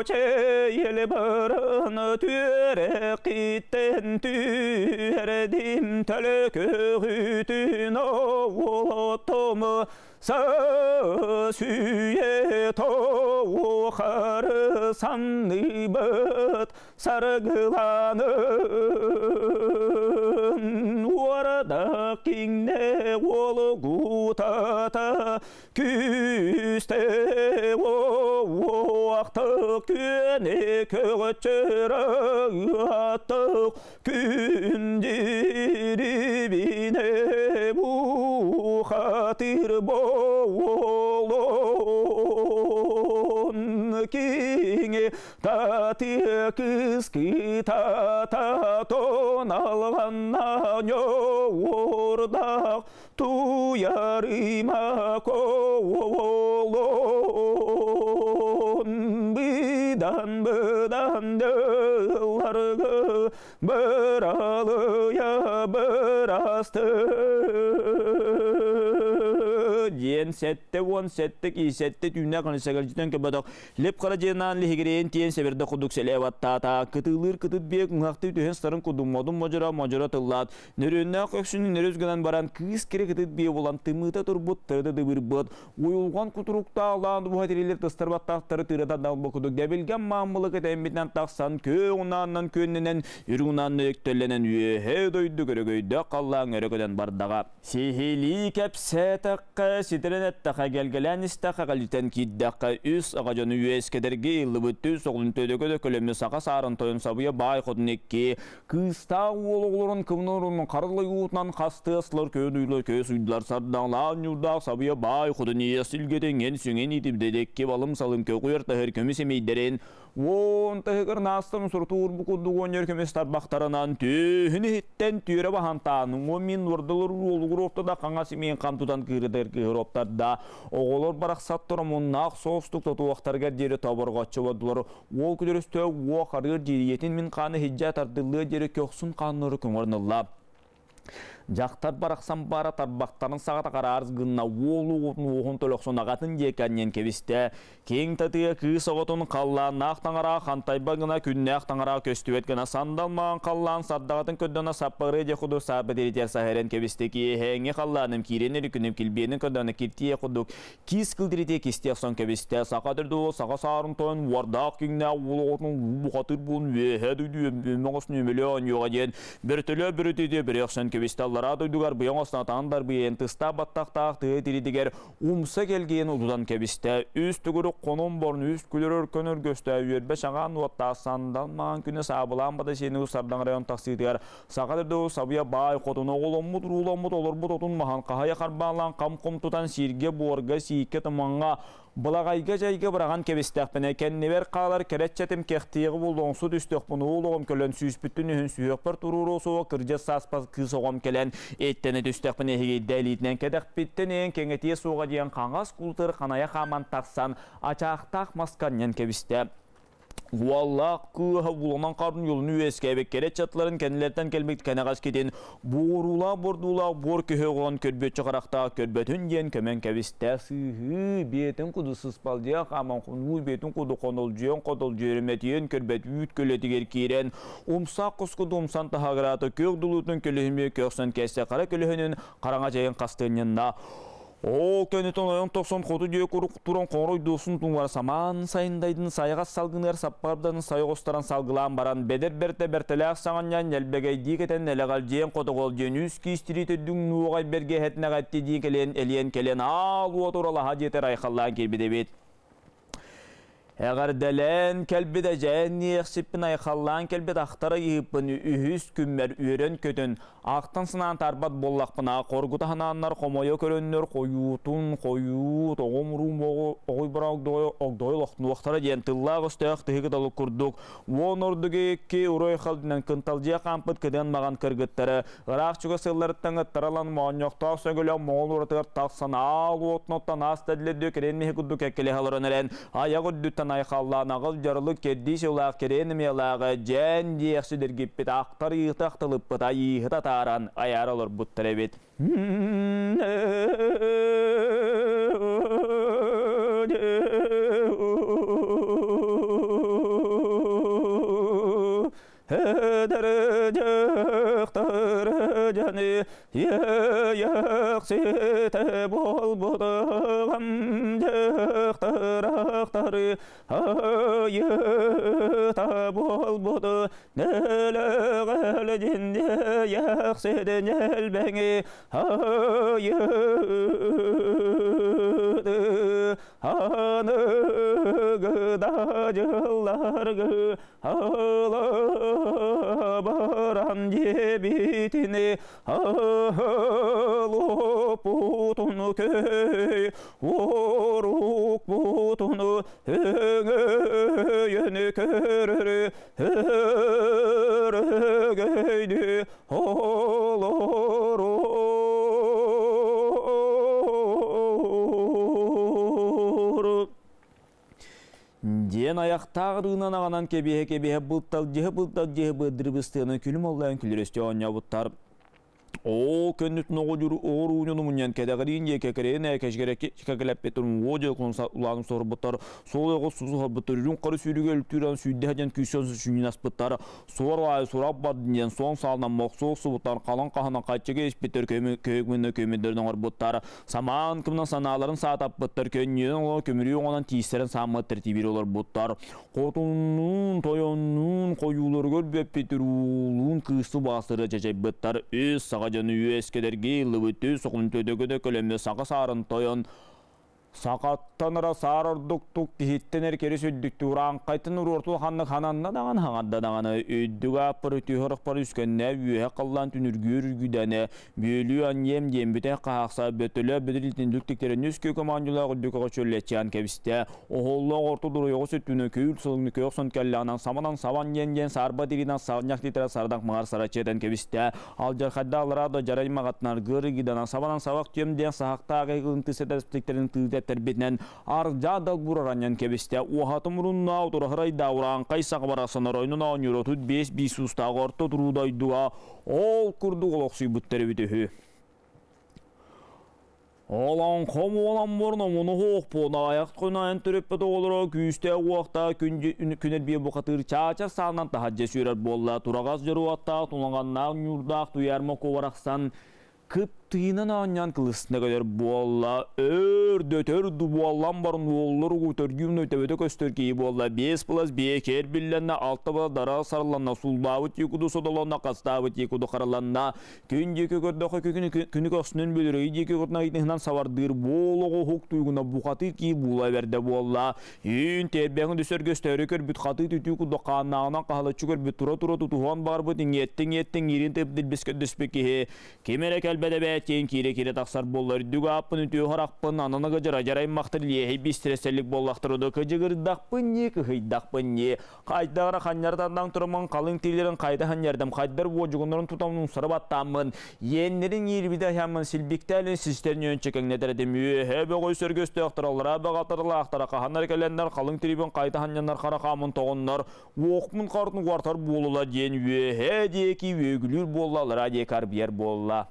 чейле барын түре киттен түредим төлө көгүтүн оолотому сүйе тоохары санныбыт саргыланын уарда кинне олугутата күсте оақтық күне көгөчөрө аттық күндирибине бухатыр болон кинги тати кыски тата тоналганна ньордак туярыма колон быдан быдан дылларгы бір алыя бір асты. Диэн 77 киһи сэттэ түүннээх сэгэлдьитэн көбөтөх леп хара дьиэнаан лиһигирэйэн тиэн сэбирдэх курдук сэлээ баттаата. Кытыылыыр кытыт биэк муһахтыы түһэн сытарын курдук модун модьура модьура тыллаат, нөрүөннээх өксүнү нөрүс гынан баран кыыс кири кытыт биэ булан тымыыта турбут тырыта дыбырбыт, уйулҕан кутуруктаах лаан буһа тирилэр тыстар баттаахтары тыырата далба курдук дэбилгэн мааммылы кэтэммитинэн тахсан күөх унааннан күөннэнэн, үрүҥ унаанна өктөллөнөн үөһэ дойду көрөгөйдөөх халлааҥ өрө көтөн бардаҕа. Сиһилии кэпсээтэххэ, ситэрэн эттэххэ, гэлгэлээн истэххэ, кэлитэн киирдэххэ, үс аҕа дьону үөскэтэргэ ыйыллыбыт түс оҕолун төдөкө дөкөлөммүт саха саарын тойон сабыйа баай хотун икки кыыстаах уол оҕолорун кымнырын харылай уутунан хастыы аслар көөн уйдулар көс уйдулар сардаҥалаах ньуурдаах сабыйа баай хотун ийэ силгэтин эн сүҥэн иитибдэдекки балым салым көҕүөр таһыр көмүс эмийдэрин Уон таһыгар наастан сурутуур бу курдук оонньор көмүс тарбахтарынан түөһүн иһиттэн түөрэ баһантаан уон мин уордалар уолугур ортода хаҥас имиин хам тутан кыырытыгар кыыһыр оҕолор барахсаттар омуннаах соостук тотуохтарыгар диэри тоборҕоччу бодулар уол күдөрүстөө уо харыыр дьириэтин мин хааны хиджа тардыллыа диэри көхсүн хааннары көҥөрнылла. Дьахтар барахсан баара тарбахтарын саҕата хараарыс гынна уолу уоһун төлөхсөн аҕатын диэки анньан кэбистэ. Киэҥ татыа кыыс оҕотун халлааннаах таҥара хантайба гына күннээх таҥара көстүбэт гына сандал маҕан халлаан сардаҕатын көрдөнө саппарыа дьэ курдук саарба тиритэр саһаран кэбистэ. Киэһээҥҥи халлааным киирэн өрүкүнүм килбиэнин көрдөнө киртиэ курдук киис кыл тиритиэ кистиэх сон кэбистэ. Саха төрдө саха саарын тойон уордаах киҥнээх уол оҕотун бухатыр буун үөһэ дойду өмөҕөс нүөмөлөө оонньуоҕа диэн бөртөлөө бөрүтүтү бөрөхсөн кэбистэ. Аллараа дойдугар быйаҥ оснатаан дарбыйан тыстаах баттахтаах тыа тиритигэр умса кэлгиэн удутан кэбистэ. Үс түгүрүк хонун борн үс күлөр өркөн өргөстө үөрбэ чаҕаан уоттаах сандал маан күнү саабылаан бата сиэни сардаҥ район тахсыытыгар саха дырду сабыйа баай хотун оҕоломмут урууламмыт олорбут отун маһан хаһайа харбаалаан хам-хом тутан сииргэ буорга сииккэ тумаҥҥа былаҕайга дьайга быраҕан кэбистэхпинэ кэннибэр хаалар кэрэччэтим кэхтиэҕи буллоҥсу түстэхпин уол оҕом көлөн сүүспүттүн үһүн сүһүөхпэр туруоруо суоҕа кырдьар сааспар кыыс оҕом кэлэн эттэнэ түстэхпин эһигийдэ илиитинэн кэтэхпиттэн эйэн кэҥэтиэ суоҕа диэн хаҥас култыр ханайа хааман тахсан ачаахтаах маска анньан кэбистэ. Уоллаах кыыһа буланан харын юлуну үөскээбит кэрэ чатларын кэннилэртэн кэлбит кэнэҕэскитин буоруулаах бордуулаах буор көһөҕөн көрбөччү харахтаах көрбөтүн диэн көмөн кэбистэ. Сыыһыы биэтин куду сыспалдьыйа хааман хонуу биэтин куду хонолдьуйан хотолдьуйрөмэтийэн көрбөт үүт көлөтигэр киирэн умсаах кускуду умсан таһагыраата күөх дулуутун көлөһүмүө көхсөн кэссе қара көлөһүнүн хараҥа жайын қастыынньынна. Ол көнүтөн ойон тохсон хоту дүйө курук туран хоңрой дуосун туңар самаан сайындайдын сайғас салгыныр саппардан сайғостаран салгылаан баран бедер берте бертелээх саҥанньан нэлбэгейдии кетен нэлэҕалдьиэн хотоҕол диэн үс киистири төдүҥ нуоҕай берге хэтнэҕэтти дии кэлэн элиэн кэлэн аал уот уралаһа диэтер айхаллаан киирбит. Эҕэрдэлээн кэлбит эдьээн ниэхсиппин айхаллаан кэлбит ахтара ыыппын үһүс күммэр үөрэн көтөн ахтан сынаан тарбат буоллахпына хоргута ханааннар хомойо көрөннөр хойуутун хойуу тоҕом уруум оҕуй бара огдой олохтунуохтара диэн тыллаах өстөөх тыһыгы далык курдук уон ордук икки урой халдынан кынталдьыйа хаампыт кыдыан маҕан кыргыттары ыраах чугас сылларыттан ыттаралан моонньохтоох сөҥгөлөөх моҕол уратыгар тахсан аал уотуноттан аас тэдилэрдүү кэрээн миһи курдук кэккэлэһэ олорон эрэн аяк үрдүттэн айхаллаан аҕыл дьарылык кэрдии сылаах кэрээн эмиэлааҕы дьээн диэхси диргиппит ахтар ыйыта ахтылыппыт айыыһыта тааран аяар олорбуттар эбит. Диэн аяқтағы рынан ағанан кебеhe кебеhe бұлттал жеһі бұлттал жеһі быдырбыстыаны күлім оллайын күліресте оонньообуттар. Ол көннүтүн оҕурууньуну мунньан кэдэҕириин диэки кэкэрээн кэкэлэппит уо дьокун улаанын сорбуттар, суол оҕус сусуһарбыттар, үрүҥ қары сүүрүгэ өлтүүрэн сүүрдэһэ диэн күүсөн сүнньүн аспыттар, суор аайы сурап бар диэн суон саалынан мохсуох охсубуттар, халан хаһынан хаччыга испиттэр, көмүнэ көмүдөрүн оҥорбуттар, самаан кымнан санааларын саатаппыттар, көнньүөн көмүрүү оҥонон тиистэрин сааммыттар тибир олорбуттар. Хотуннуун, тойоннуун хойууларыгар бүөппүт уруулуун кыысты баастары чачайбыттар, үс саха дьону үөскэдэргэ ыллыбыт үс сокун төдөкөдө көлөмө саха саарын тойон сахаттан ара саар ордуктук киһиттэн эркери сүрдүктү урааҥхайтан уруорту ханнык хананна даҕаны хаҥарда даҕаны үрдүк ааппар үтүө үскэннэ үөһэ халлаан түнүргүүр үргүдэнэ бүөлүү аньем диэн бүтэх хаһаахса бөтөлө бөдүрүтүн дүктүктэрин үс кө командилаах үрдүк чөллеччээн кэбистэ оһоллоох орто дуруйоҕу сүттүнү күүл сылыҥны көөх сон кэллэҕинэн саманан сабан диэн диэн саарба тиринэн саҕынньах титэрэ сардах маҕар сарачыатан кэбистэ алдьархайдаалара да жарай маҕатынар гырыгыданан сабанан сабак түөм диэн саһахтаах ыгын тысэтэрспиттэрин тыытэттербитинэн аржаа далбураранньан кэбистэ уоһатым уруннаа утурахырайдаа урааҥхай саҕабарасан оройнун оонньуур 35 уустаах орто туруу дойдуга ол курдук олохсуйбуттар эбит үһү. Олоҥхо буолан баран омуну хоохпуон аяқ көнайын төрөппөт оҕолоро күүстээх уохтаах күн эрбиэ бухатыыр чаачар саанан таһадьа сүүрэр буолла турагас дьоруоттаах тулаҥаннаах ньуурдаах туйаарма куобарахсан кыптыынан оонньоон кылысна көтөр буолла өр дөтөр ду буоллан баран уоллар угу төргүүм төбөтө көстөр киһи буолла 5 плас бекер биллэннэ 6 бала дара сарыланна сулбаабыт тиекуду содолонно хастаабыт тиекуду хараланна күн диэки көрдөхө күнү көхсүнүн бөлөрөй диэки көрнө сабардыыр буолоҕу хук туйгуна бухатыы кии була берде буолла үүн тербэҥ дүсөргөстөрү көрбүт хатыы түтүү кудду хааннааҕынан хаһалаччы көрбүт тура-тура тутуһуон барбыт иҥиэттиҥ-иэттиҥ иирин тыпдилбис көрдөспүт киһи ким эрэ кэлбэт эбээт киире-киире тахсар буоллар үрдүк ааппын үтүө харахпын ананыга жара-жарай махтар лиэһэй бистирэсэллик буоллахтар уду кыдьыгырдахпын ньи кыһыйдахпын ньи хайдагара ханньартандан тураман халыҥ тиилерин хайда ханньардам хайдар буожугуннарын тутамын сара баттааммын иэннерин иирбите хяммын силбиктээлин систер ньөнчекеңнетеретим үөһэ бөҕөй сөргөстөөхтөр баҕатарлаахтара хаһаннар кэлэннэр халыҥ тирибин хайта ханньаннар хара хаамын тоҕоннор уохмун хартын уартар буолула диэн үөһэ диэки үөгүлүүр буоллалара диэки арбиер буолла.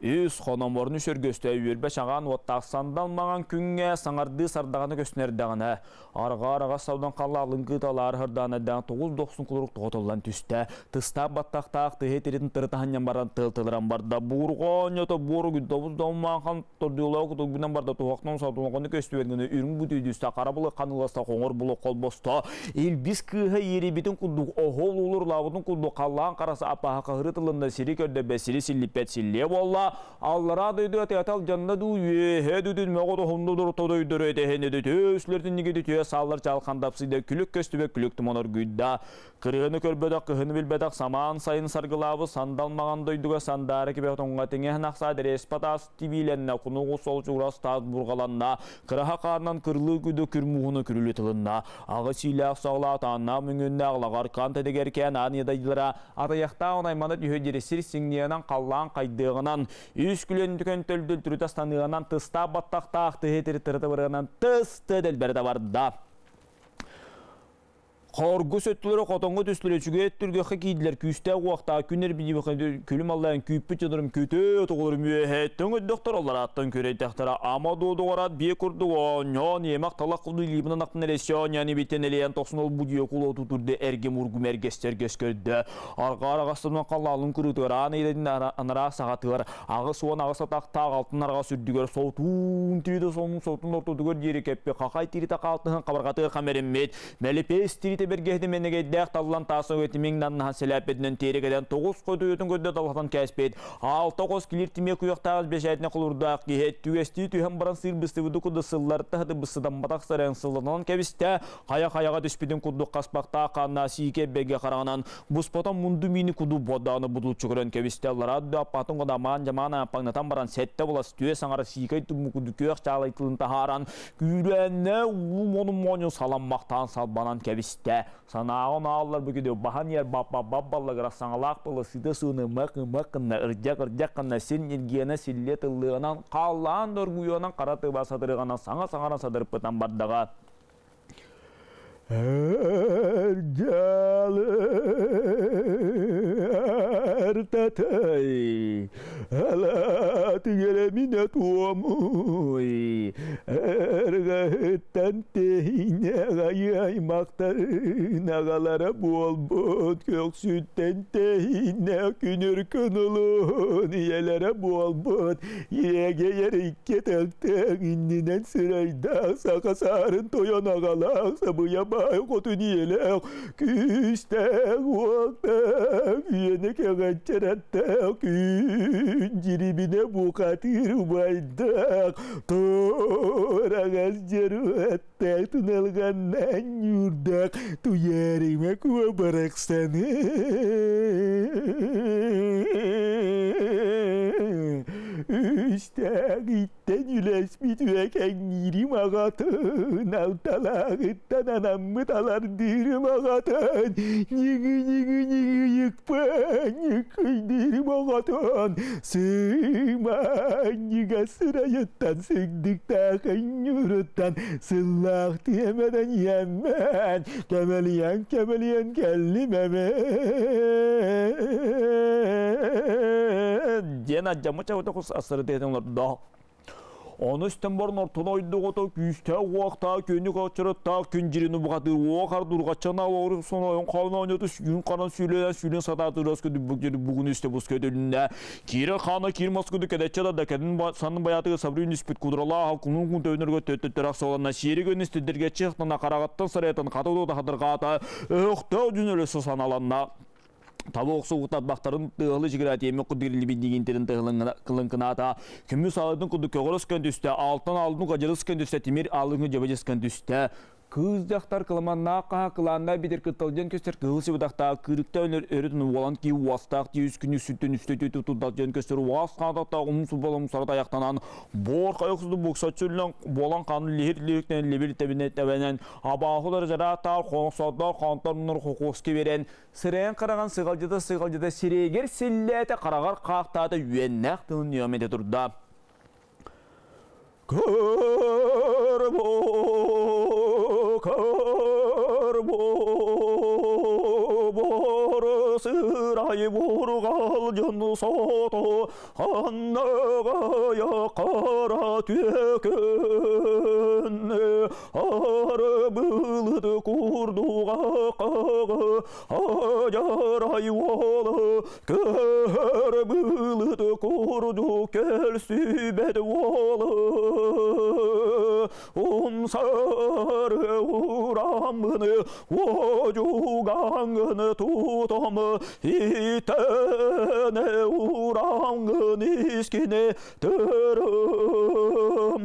Үс хономорну сөргөстө үөрбэ чаҕаан уоттаах сандал маҥан күҥҥэ саҥардыы сардаҕаны көстүнэрдэҕинэ арҕаа-араҕас саудан халла алыҥкыыталаар хырдаанайдаан тоҕус дохсун кулурук тоҕотуллан түстэ. Тыстаах баттахтаах тыһы тиритин тырытаһанньан баран тыл-тылыран барда. Буурҕоонньото буору гүддобус доммаахан тордуолаа кутугунан барда туһахтан сатунаҕаны көстүбэт гына үрүҥ бүтүйдүстэ қара булы ханыыласта хоҥор булу холбосто. Илбис кыыһа иэрибитин курдук оһол улур лаабытын курдук халлаан қарасы апаһа қаһыры тылында сири көрдөбө сири силлиппет силлиэ буолла. Аллара дойду атыатал жанна ду үөһэ дүдүн мөҕө тоһунду дур тодойдору этэһэне төслөртүн ниги төе саллар чалхандапсыйда күлүк көстүбэ күлүк туманор гүйда. Кырыгыны көрбөдөх кыһыны билбетэх самаан сайын саргылаабы сандал маған дойдуга сандары кебе тоңга теңеһин ахса дерес патас тибиленне кунугу сол чугурас таас бургаланна кыраха каарынан кырлыы күдө күрмуһуну күрүлү тылынна ағы сийлээх саҕла таанна мүңүннэ ағлагар кан тедегеркен аан ядайдылара атаяхтаа онайманы түһө дересир сиңниянан қаллаан қайдыгынан үс күлен дүкен төлдөл түрүтастаныганан тыста баттахтаах тыһы тырыты барыганан тысты делберде барда. Хоргу сөттүлөрө хотоңго түстүлө чүгөт түргөккө кийдилер күүстэ уақта күнер биди күлүм аллайын күүппүт жодорум күтө тоголорум үөһэ төңөддөктөр олар аттан көрөйтөхтара ама доодугарат бие курдук оонньоон емак талак кулду либынан актын элесион яни битен элеян токсун ол будио куло тутурду эргем ургум эргестергес көрдө арга арагастынан каллалын күрүтөр аны идедин анара сагатыгар агы суон агы сатактаак алтын арга сүрдүгөр соотуун тириде сонун соотун ортодугөр диери кеппи какай тирите калтыһын кабаргатыгар камереммет мелепес тирите бергehdi менегейдәк таллан таасы өтимиң наннахан селәпединен терегеден тоғыз көдөтін көдө талатан кәспет. Алты қос килир тиме куяктагыз бешәтіне кулурдак киһет түгести түһән баран сыр бысты куды сыллар тахды бысыдан батак саран сылланан кебисте кая каяга түспүдүн кудду каспакта канна сийке беге караганан буспотон мунду мини куду боданы будул чүгөрөн кебисте алар адды апатын года ман жамана паңнатан баран сетте булас түе саңара сийкей туму куду көк чалай тылын тахаран күүрәнне у мону моню саламмактан салбанан кебисте санааҕын ааллар бүгүдү бахан ер бап бап бап баллагара саңалаах былы сыты сууну мык мыкынна ыржак ыржаккынна син иргиэне силле тыллыгынан хааллаан доргуйуонан қара тыба садырыганан саҥа саҥаран садырыппытан бардаға. Эрдьалы, Татай, Алаатыгара туомуй, Аргаһыттан тэһиинэ аймахтарын аҕалара буолбут, Көхсүттэн тэһиинэ күнүр кынылын ийэлэрэ буолбут, Иэгэйэр икки тылтаах иннинэн сырайдаах, Саха саарын тойон аҕалаах, Сабыйа баай хотун ийэлээх, Күүстээх уохтаах, үйэни кэҕэччэрэттээх, Күн дьирибинэ бухатыыр убайдаах, Туораҕас дьоруоттаах, Туналҕаннаан ньуурдаах, Туйаарыма куо барахсаны. Үстээх иттэн үлэспит үөкэҥниирим аҕатын, алталааҕыттан анаммыт алардыырым аҕатын, ньыгы-ньыгы-ньыгы йыкпан ньыккыйдыырым аҕатын, сыымаанньыга сырайыттан сыгдыктаахын ньууруттан сыллаах тиэмэнэн иэммэн, кэмэлийэн-кэмэлийэн кэллим эмэн. Диэн адьаммыт чабыта кус асырытыытын олордо. Ону истэн баран ортону ойдоҕото күүстээх уохтаах күөнүк оччороттаах күн дьирин убахатыыр уох ардурҕаччана оҕуру сонойон хаан оонньоту сүүн ханан сүүлэнэн сүүлэн сатаатырас көдүбүк дьири бугун истэ бус көтүлүннэ. Киирэр хаана киир москуду кэдэччэ да да кэдин санын баятыгы сабрын испит кудралаах кунун кун төөнөргө төттөттөрөх соланна сиэри көнүс тиддиргэ чыхтана карагаттан саретан хатылы тахадыргаата өөхтөөх жүнөлөсө саналанна. Таба охсугутат бахтарын тыалы жигират эми кудирли тыһылын кылынкынаата көмүс алытын кудду көҕөрөс көндүстэ, алтан алдын кажырыс көндүстэ, тимир алыгы жабажыс көндүстэ. Кыз дьахтар кыламаннаах хаһа кылааннаа битир кытталдьан көстөр кыһыл сыбыдахтаах кырыкта өнөр өрүтүн уолан ки уастаах тиүс күнү сүттүн үстөтү тутудалдьан көстөр уас хаататтаах умун субалым сарат аяқтанан бор кайыксыды буксачуллан болан каны лихир лихиктен лебир тебине тебенен абаахулар жараатаар хоңсодор хонтор хокуоски берен сырайын қараған сығалжыда сығалжыда сирегер силләті қарағар қақтады үйеннәқ тылын йомете турда. Көрбо, көрбо, бор сырай бургал жон сото, ханныгая қара түөкөн, ары былыт курдуга кагы, ажарай уолы, көр былыт курду көлсүбэт уолы, умсары урамыны, ожугаңыны тутом, итене ураңын искине төрөм,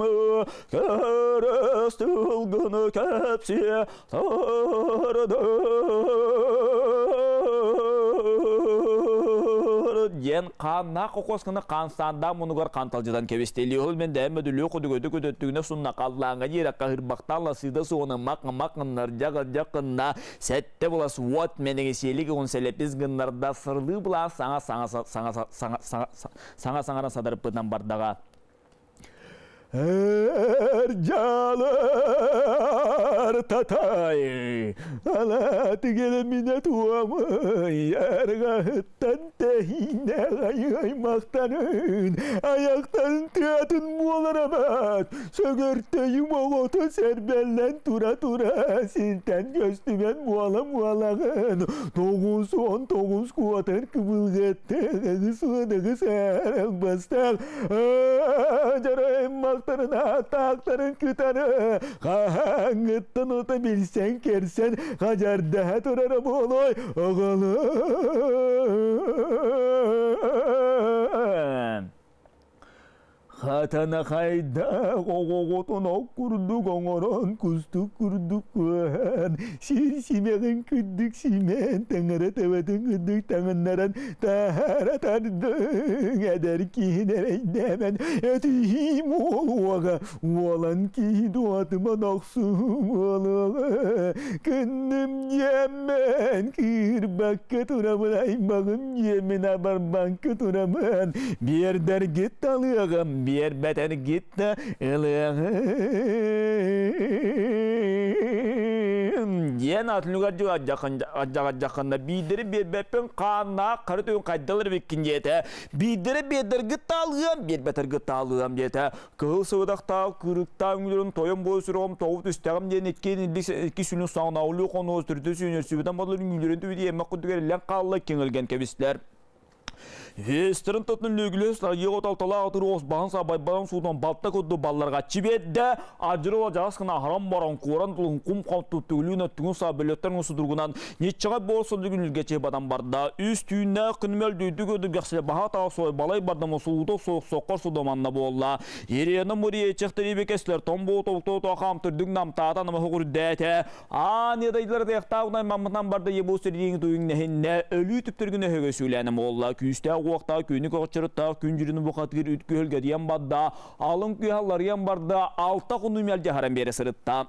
керестилгыны кепсие тарды. Диэн хааннаах кокосканы хаансаанда мунугар ханталдьытан кэбистели ол мен дээмэ дүлүө кудугөтү көтөттүгүнэ сунна халлааҥҥа диэри каһырбахтаалла сыыда суоны мак мак гыннар жага жакынна сэтте булас уот менеги сиэлиги он селепис гыннарда сырлыы була саҥа саҥа саҥа саҥа саҥа саҥаран садарыппытынан бардага. Эрдьалар татай, ала тигелемине туамай, аргаһыттан тэһиинэ аймахтарын, аяктарын тыатын буоларабат, сөгөртөйүм оҕото сербеллен тура-тура, синтен көстүбен буала буалагын, 99 куотар кыбылгаттыгы суодыгы сарак бастак, жараймактарын атаактарын кытары, хаһаңыттан ота билсен керсен, хажардаha турара болой, оҕолум. Хатана хайда оҕоҕотун ок курдук оҥорон, кустук курдук куһан, сир симэҕин күрдүк симэн, таҥара табатын күрдүк таҥыннаран таһара тардыҥ, эдэр киһин эрэйдээбэн, этиһиим уолуоҕа, уолан киһи дуотуман охсуум уолуоҕа, күннүм дьиэммэн, кыырбакка турабын, аймаҕым дьиэммин абарбакка турабын, биэрдэргит талыаҕым, биэрбэтэр гитта ылыаҕым. Диэн атыныгар адьаҕадьахханна биирдэри биэрбэппин хааннаах хара түгэн хайдалар эбиккин диэтэ. Биирдэри биэрдэргит таалыам, биэрбэтэргит таалыам диэтэ. Кыһыл сыбыдахтаах кырыктаах үҥүлэрин тойон буол сүрэҕим тоҕу түстэҕим диэн икки сүнүн саҥнаулуу хонуос түрдү сүүнөрсүбүтэн боллар үҥүлэрин түбүтэ эмэх курдук эриллэн хаалла киҥилгэн кэбистэр. Үөстэрин тотун лүгүлүс айыга талталаах туруос баһын сабайбадан суутан балта курдук балларга чибиэддэ адьырыла дьаҕас гына аһаран баран куоран тулун кум хонту түгүлүүнэ түгүн саа бөлөттөн судургунан ниччаҕа буор содугун үлгэчи бадан барда. Үс түүннээх күнмөл дүйдү көдү гәхсиле баха таа сой балай бардамы суута соқ соққор судоманна буолла. Ирена Мурия чехтери бекеслер томбо тоқто тоқам түрдүг намтаата намы хугурдәте. Аан едайлар таяқтағынай маммытан барды ебу сирдиң туйың нәһинне өлүү түптүргүнө högө сүләнем олла. Күүстә уақта күні көғчырытта күн жүріні бұқатығыр үткү диен бадда, алын күйалларыян барда, алта құны мәлде харам бере сырытта.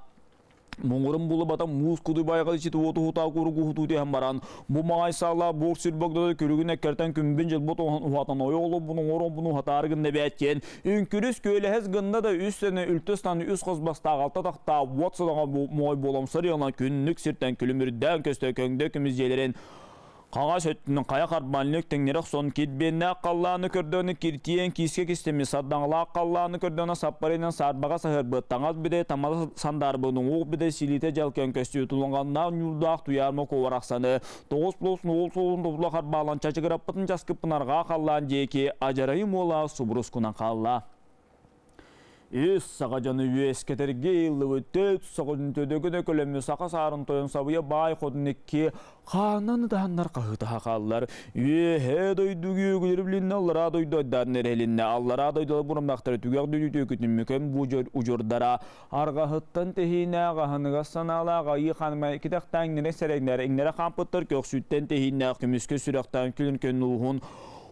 Муңурун булу бата муус куду байга ичит оту хута куру хуту диһен баран. Бу маңай сала бур сүр богдода көрүгүн эккертен күнбүн жылбут ухатан ойолу буну орон буну хатаргын небәткен. Үнкүрүс көлөһөс гында да үс сене үлтөстан үс козбаста алта тахта вот садага мой болом сырыяна күннүк сиртен күлүмүрдөн көстө көңдө күмүз желерин Қаға сөттінің қая қарбанлық теңнерек сон кетбенне қалланы көрдөні киртиен киске кистеми саддаңла қалланы көрдөні саппарынан сарбаға сахырбы таңаз биде тамаза сандарбының уқ биде силите жалкен көстü туланғанна нюрдақ туярма коварақсаны тоғыз плюс нол солун тобула қарбалан чачыгыраппытын жаскыппынарға қаллан жеке ажарайым ола субрускунан қалла. Үс саға жаны үескетерге иллы төт саға төдөгөнө көлөмү сақа сарын тойон сабыя бай ходун икки хаанан даһаннар каһыта хакаллар. Үе дойду гүгүлөр билинне аллара дойду айдарын эрелинне аллара дойду бурмактар түгәк дүнү төкүтүн мүкөн бу ужурдара аргаһыттан техине гаһыныга санала гайы ханма китактан нере серегнер иңнере хампыттар көксүттен техине күмүскө сүрәктән күлүн көн улуһун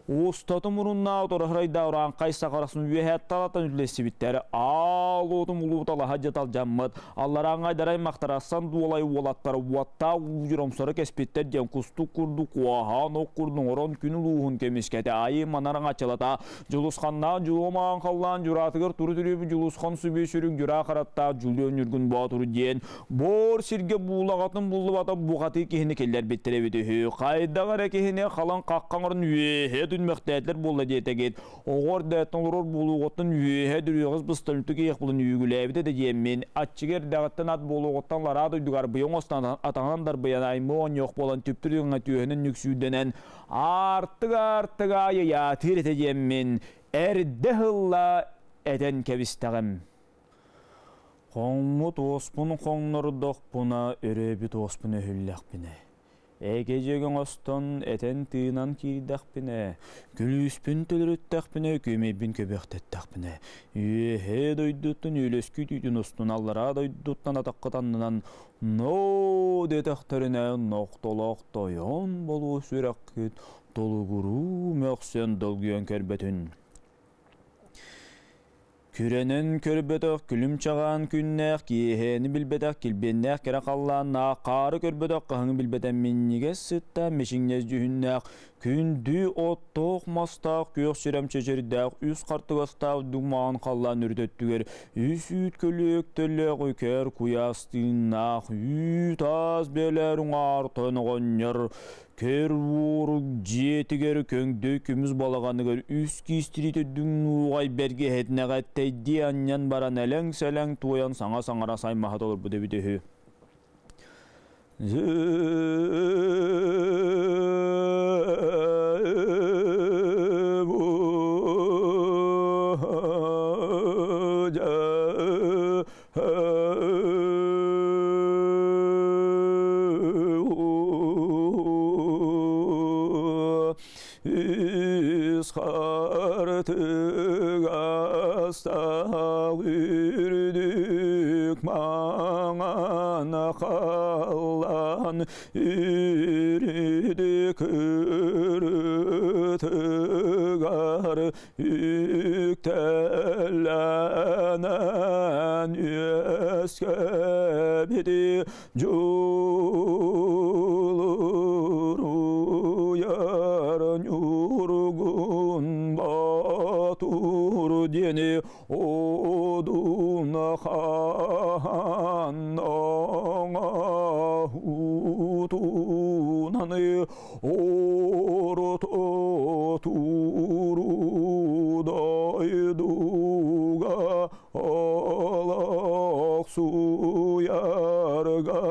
Устаты мурунна торохрайда уран кайса карасын үһәт талатан үлесибиттер. Ал отум улуутала хаджатал жаммыт. Аллараңай дарай мактарасан дуолай уолаттар уатта ужуромсоры кеспиттер ден кусту курду куахан ок курдун орон күн улуухун кемискете айы манарың ачылата. Жулусханнан жуломаан халлан журатыгыр туру түрүбү жулусхан сүбү сүрүң жура каратта жулуон үргүн боотуру диен. Бор сирге буулагатын буллубата бухаты кихини келлер биттеребитүхү. Кайдагара кихини халан каккаңырын үе дүнмөктәтлер болла диетегет. Оғор дәттен олорор болуғыттан үйе дүрүйіғыз бұстан үтіге еқбұлын үйгіләбіті де диеммен. Атчыгер дәғіттен ат болуғыттан лара дойдугар бұйың остан атаңан дарбыян аймы он жоқ болан түптіріңі түйенін нүксүйденен артыға айыя тирете диеммен. Әрді хылла әден кәбістәғім. Қоңмут оспун қоңнордоқпуна өрөбүт оспун өһүлләқпине. Эге остон этен тыынан киирдэхпине, күлүүспүн төлөрүттэхпине, күмейбин көбөхтеттехпине. Үөһэ дойдуттун үлөскү түүтүн устун аллара дойдуттан атаккытаннынан но детэхтерине ноқтолох тойон болуу сүрэккит толугуруу мөксен долгуен көрбөтүн. Күренен көрбөтөх күлүм чагаан күннээх киэһэни билбэтэх килбиэннээх кэрэ халлаанна хаары көрбөтөх каһыңы билбэтэн минньигэс сытта мишиҥнэс дьүһүннээх күндү оттоох мастаах күөх сирэм чэчэрдээх үс хартыгастаах думаан халлаан үрдөттүгэр үс үүт көлүөк төлөөх үкэр куйаас тыыннаах үүт аас бэлэр уҥаар тоноҕонньор Көр уорук дьиэтигэр көҥдө күмүс балаҕаныгар үс киистири төдүҥ нууҕай бэргэ хэтинэҕэ тэйдии анньан баран элэҥ-сэлэҥ туойан саҥа саҥара саймаһа толорбут эбит үһү. Үрдүк маңан халлан үрдүк үрүтүгар үктэлэнэн үөскэбити жулуруяр нюргун батур диэни одун хаан оҥоһуу Тутунан орото туру дойдуга олох суярга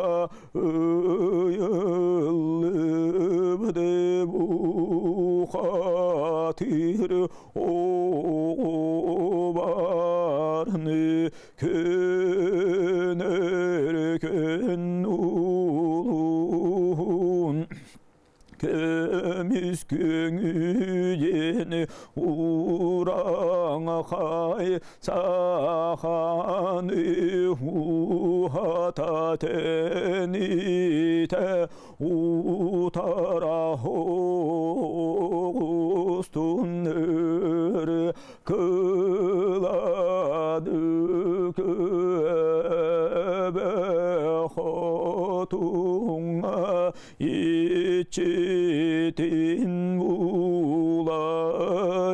ыйыллыбыт бухатыр оҕобарны көнөр күн улуун көмүс көңүден ураңхай саханы ухата тените утара хоғустунныр кылады көбө хотуңа ичитин була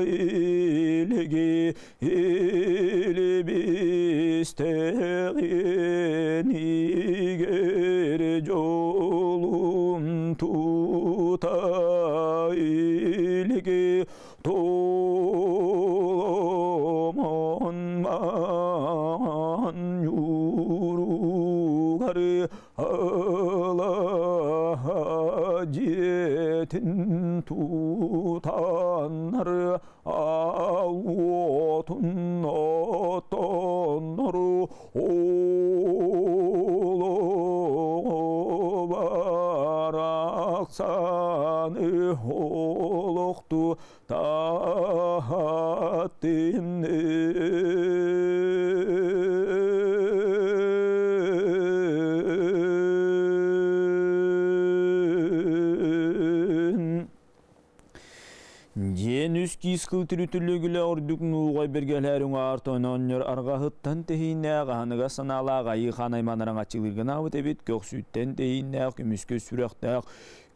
илги илбистеринигер жолун тута илги толомон ман юругар алаха жетин тутаннар ауотун отоннор оло бараксаны олохту тахаттин. Диэн үс киис кыл түрүтүллүгүлэ ордук нуугай бергелерүң артон оннор аргаһыттан тэһииннээх аһыныга санаалаах айыы хаан айманаран аччылыргынаабыт эбит, көхсүттэн тэһииннээх көмүскө сүрэхтээх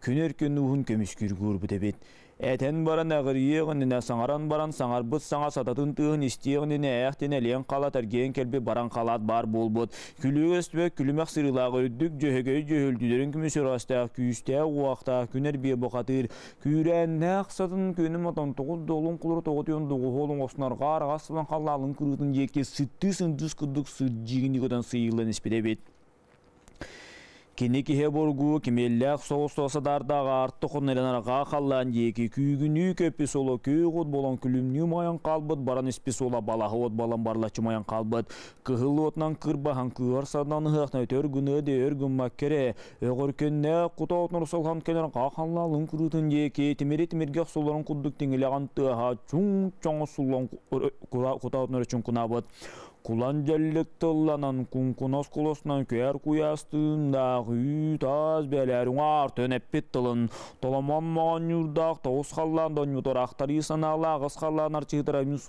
күнэр күн уһун көмүскүргуурбут эбит. Этэн баран әғырыйығынына, саңаран баран саңарбыт саңа сататын тыгын истиғынына әқтен әлен қалат әрген келбі баран қалат бар болбут. Күлігі өстібе күлімәк сырылағы үрдік жөһөгөй жөһөлдүлерин күмүс ырастаах күүстээх уақтаах күнер бие бұқатыр. Күүрәннәк сатын күнім отон тоғыз долун құлыр тоғытыон доғу оснарға арағасылан қалалын кырытын жеке сытты сындыс кыдык сырджигini көтөн сыйылын испедебит. Кини киһи бургу кимиэллээх соҕус содардаах артык оннеланарга халлаан диэки күүгүнүү көппү соло күүгут болон күлүмнүү майан хаалбыт, баран испи суола балаһы от балан барлаччы майан хаалбыт. Кыһыл уотунан кырбаһан кыар садан ыһыахна өтөр гыныа де өр гыммак кере. Өҕөркөннэ кута отнор солхан кэлэр хааллаалын кырыытын диэки тимири тимирге охсулларын курдук тиҥилэҕин тыаһа чуҥ чоҥо суллан кута отнор чуҥкунаабыт. Кулан дьэллик тылланан куҥкунас кулуснан күөр куйаастыындаах үүт аас бэлээр уҥаар төнөппүт тылын толомон моонньуурдаах тоҕус халлаан донньутураахтарыы санаалаах ыс халлаан арчыытара мүн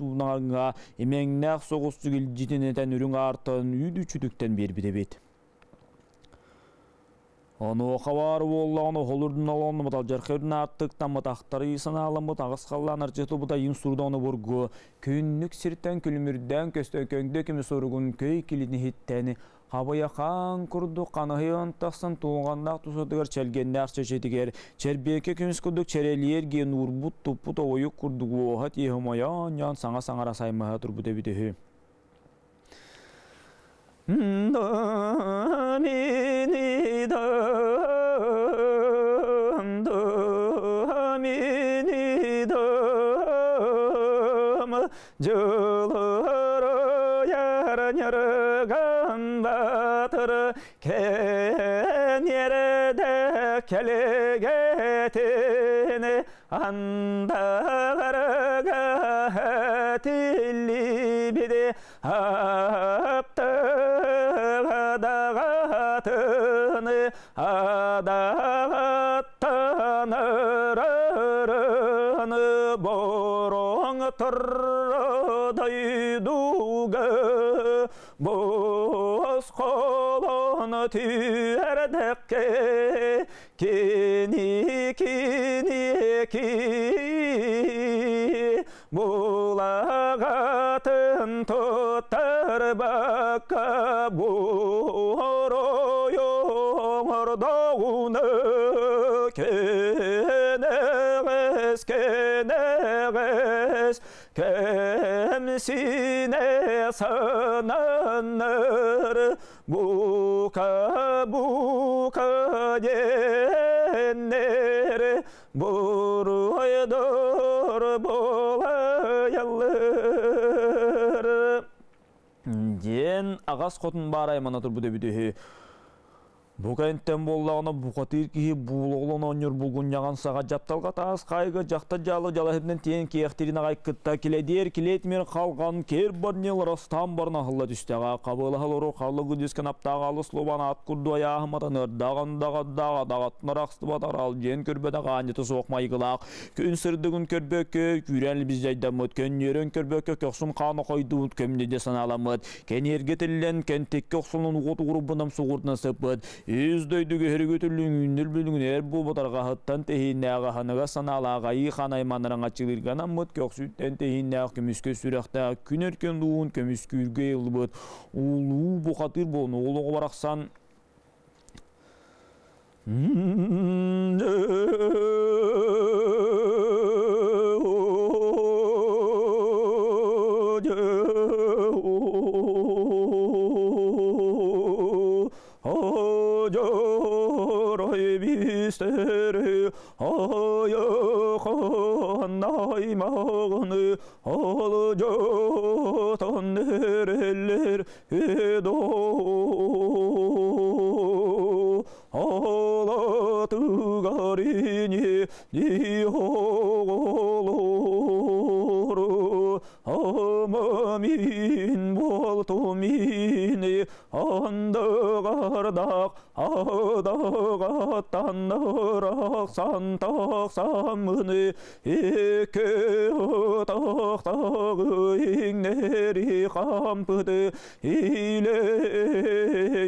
имэҥнээх соҕус сүгүлдьитин этэн үрүҥ аартан үүдү чүтүктэн биэрбит эбит. Онуоха баар буоллаҕына оһолурдун олоннубут алдьархай ааттыктаммыт ахтарыы санааламмыт аҕыс халлаан арчытыбыт айын сурдоону бургу күннүк сиртэн күлүмүрдээн көстө көҥдө көмүс оругун көй килиниһиттэн хабыйахаан курдук ханаһыйан тахсан туоҕаннаах тусатыгар чэлгэннээх чэчэтигэр чэрбиэкэ көмүс курдук чэрэлиэр диэн уурбут туппут оҕойук курдук уоһа тиэһэ мойоон саҥа саҥара саймаһа турбут эбит үһү. Келегетini andalarga tilli аптыгадагатыны адагаттанырырыны бороң турдайдуга бос колон түәрдекке кини кини ки булагатын туттарбакка боройоң Олордоҕуна кэнэҕэс, кэнэҕэс кэмсинэ сананар, бука бука диэннэр буруйдор буолайаллар диэн аҕас хотун баар аймана турбут эбит үһү. Бу кэнтэн буоллаҕына бухатыыр киһи буулоҕулан оонньуур булгунньаҕын саҕа дьапталга таас хаайга дьахтар дьаалы дьалаһытынан тиэн киэхтирин аҕай кытта килэдиэр килиэтимир халҕан киэр барньыл растаан баран аһылла түстэҕэ хабыалаһал ору халлыгы дискэн аптаах алыс лубан аат курду айааһыматан ырдаҕын даҕаддаҕа даҕатнар ахстыбат арал дьиэн көрбөтөх аанньыта суох майгылаах күн сырдыгын көрбөккө күүрэн либиздайдаммыт көнньүөрэн көрбөккө көхсүн хаана хойдубут көмнүдэ санааламмыт кэниэргэ тиллэн кэнтиккэ охсулун уот угурбунам сугуртuna сыппыт үс дойду көһөрүгү түллүн үүннүр бүлүгүн эр буолбут арҕаһыттан тэһииннээх аһыныга санаалаах айыы хаан айманнарын аччылыырга анаммыт көхсүттэн тэһииннээх көмүскэ сүрэхтээх күн өркөн луун көмүскүүргэ ылбыт улуу бухатыыр буолун уол барахсан Амамин болтумини андыгардак адагаттан ыраксан тахсамыны эки тахтагы иңнери кампыды иле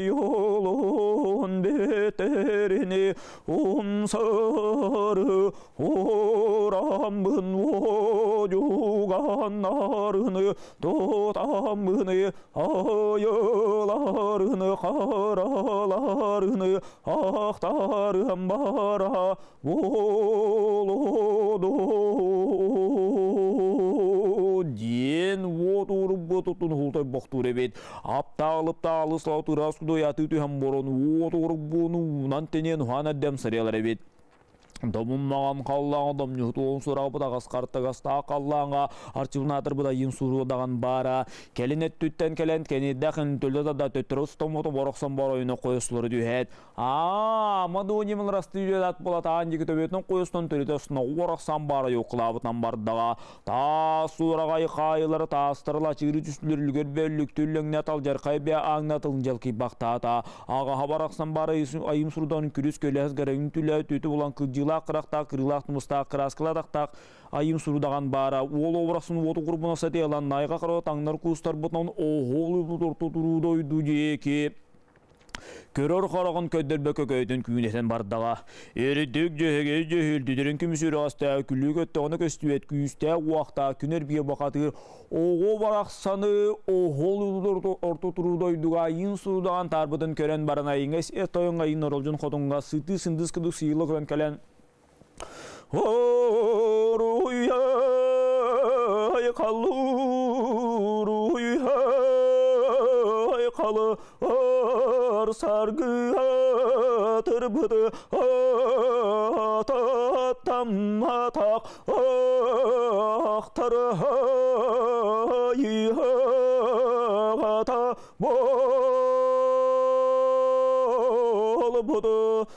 yolun beterini умсары орамын оюганнарыны тутамыны айыларыны караларыны ахтарым бара болуду диэн уот уруббутутун хултай бохтуур эбит. Аптаалып таалы слау турас кудой аты түһэн борон уот уруббуну унан тенен ухаан эрдэм сарыялар эбит. Домунмаған қаллаңа домнюхтуон сурабыт ағас қартагастаа қаллаңа арчылнатыр бұда йын сурудаған бара. Келин эттүттен келен кениддәхин төлді да төттірі ұстамото борақсан бар ойыны қойысылары дүйхет. А, мадунимыл расты үйдат болат аан жекі төбетінің қойыстан төлді ұстына орақсан бара yoқлабытан бардаға. Та сурағай қайылары тастырыла чигiri түстілер үлгер бөллік түлліңне тал жарқай бе аңнатылын жалки бақтата. Аға хабарақсан бара айым сурудан күріс көләс гарайын түлі төті болан кылжыла қырақтақ, кырылақ тумыстақ, кыраскыладақтақ айым сурудаған бара. Ол обрақсын оту құрбына сәте алан найға қара таңнар кустар бұтынан оғол орту деке. Көрөр қарағын көддөрбөкө көйтін күүнетен бардаға. Эридик жөһеге жөһүлдүдөрүн күмүсүр аста күлү көттөҕүнө көстүбэт күүстээх уахта күнөр бие бакатыр оҕо барахсаны оһол орто турудойдуга айын сурудаган тарбытын көрөн баран айыңа тойонга айын оролжун хотунга сыты сындыс кыдык сыйлы көрөн кэлэн Оруйай қалуруйай қалы саргы атырбыды ататтам атақ ақтар ата болбуду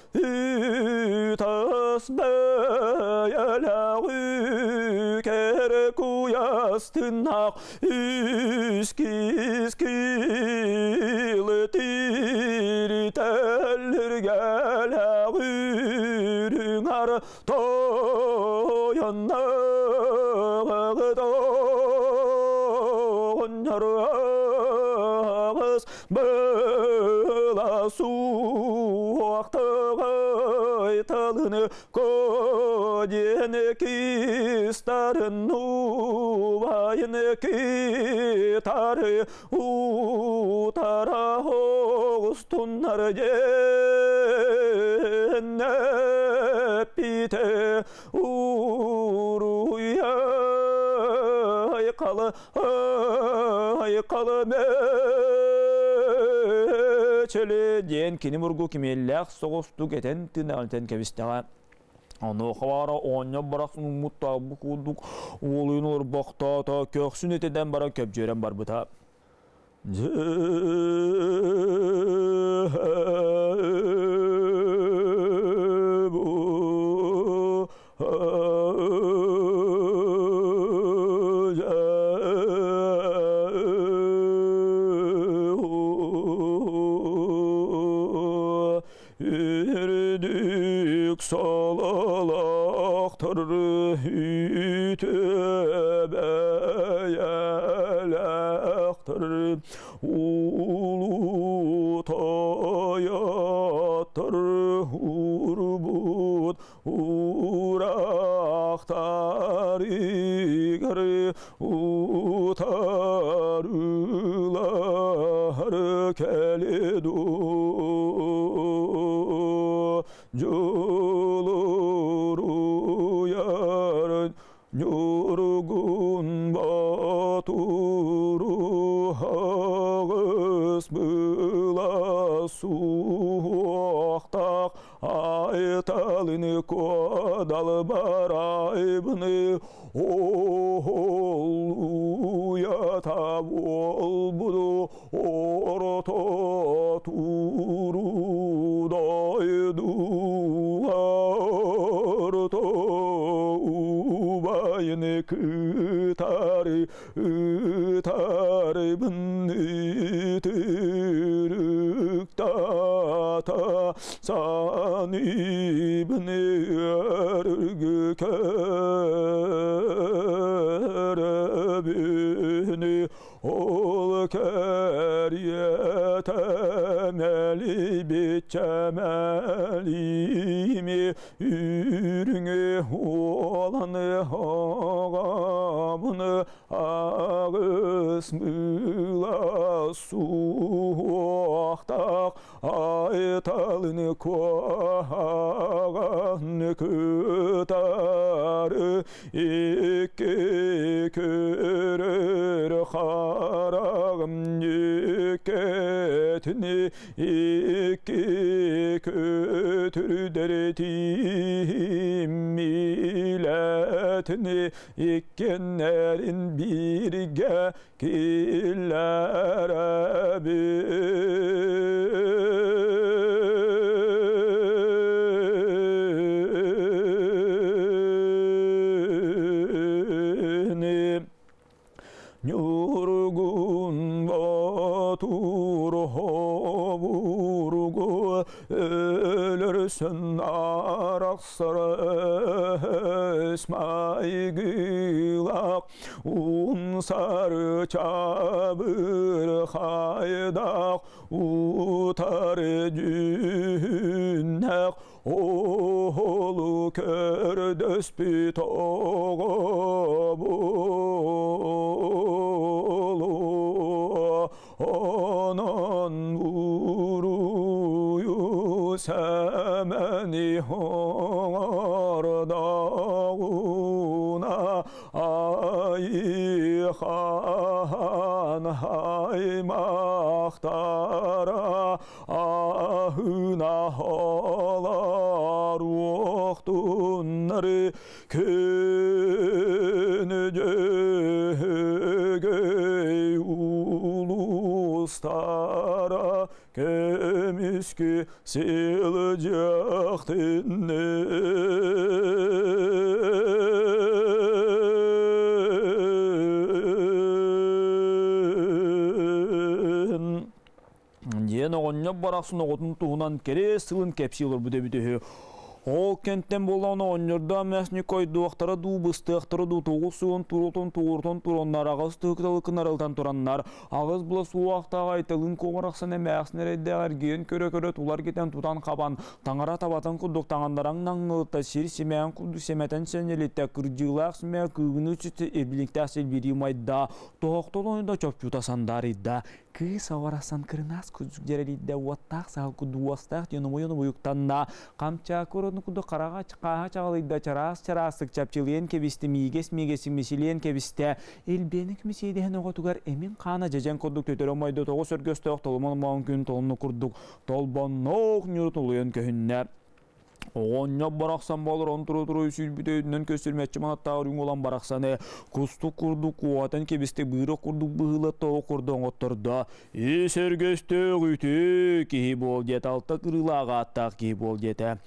үтас бәйәләгү керек куястынақ үскис тиритәллергәләгүрүңар тойоннагы ағыз была суақтығай талыны коден кистарын нубайын китары утара оғустунар Эппитэ уруй айқалы айқалы мөчөлі диэн кини мургу кимиэллээх соҕустук этэн тынаалтан кэбистэҕэ. Онуоха баара оонньоп барахсан уммуттаабы курдук уолуйун олорбохтоото, көхсүн этинэн баран көбдьүөрэн барбыта. Үрдүк сололохтор үтө бэйэлэхтэр улуу тойоттор урбут урахтарыгар утарылар кэлиду дьулуруйар Ньургун Батуру хаҕыс была суохтаах айталыны куодал барайбыны оолуята буолбуду орото туру дойдулар убайыны кытары ытарыбын үтүрүктата саныбын өргү көрөбүнү ол кэриэтэмэли бичэмэлими үрүҥү уоланы оҕабыны ағыс мыла суохтаах айталыны куһаҕан кытары икки көрөр хараҕым нүккэтини икки көтүрдэр тииммилэтини иккеннерин бииргэ киллэрэбини Ньургун Батур хобургу өлөрсүн арахсар майгылак ун сары чабыр хайдах утары дьүһүннэх оолу көрдөспүт оҕо буолуо онон уруйу сэмэни оҥордоҕуна айхан аймахтара аһына халар уохтуннары күнү дьөһөгөй улустара көмүскү сылдьахтынны. Диэн оҕонньор барахсан оҕотун туһунан кэрэ сылын кэпсии олорбут эбит үһү. Ол кэнтэн буолан оҕонньордоох эмээхсини койдуохтара дуу, быстыахтара дуу 90 туруутун тууртун тураннар, аҕыс тыһыкыталыкын арылтан тураннар, аҕыс була суохтаах Айталыын куомарахсан эмээхсин эрэйдээх эргийэн көрө-көрө тулар китэн тутан-хабан, таҥара табатын курдук таҥаннараҥ наҥнылытта, сир симээн курдук сэмэтэн сэнньэлиттэ, кырдьыылаах симээ кыыгыныы сүтэ эбиликтээх силбирии умайда, тоһохтон ойда чопчута сандаарыйда, Кыыс аварасан кырынаас курдук дьэрэлийдэ, уоттаах саһыл курдук уостаах диэн умуйан умуйуктанна, Хамчаакы урутун курдук хараҕа хааһа чаҕылыйда, чараас-чараастык чапчылыйан кэбистэ, миигэс-миигэс мисилиэн кэбистэ, Илбиэнэ көмүс иэдэһин оҕотугар эмин хаана дьэдьэн курдук төтөрө умайда, тоҕус өргөстөөх толомон моон күн толунну курдук толбонноох ньуру тулуйан көһүннэ. Оҕонньор барахсан буолар туру-туру сүүрбүтэ өйүнэн көстүрмэччи манаттаах үрүҥ улам барахсаны кустук курдук куотан кэбистэ, быыра курдук быһыыла тоҕо курдук оҥоттордо. Ис өргөстөөх үтүө киһи буол диэтэ, алта кырыылаах ааттаах киһи буол диэтэ.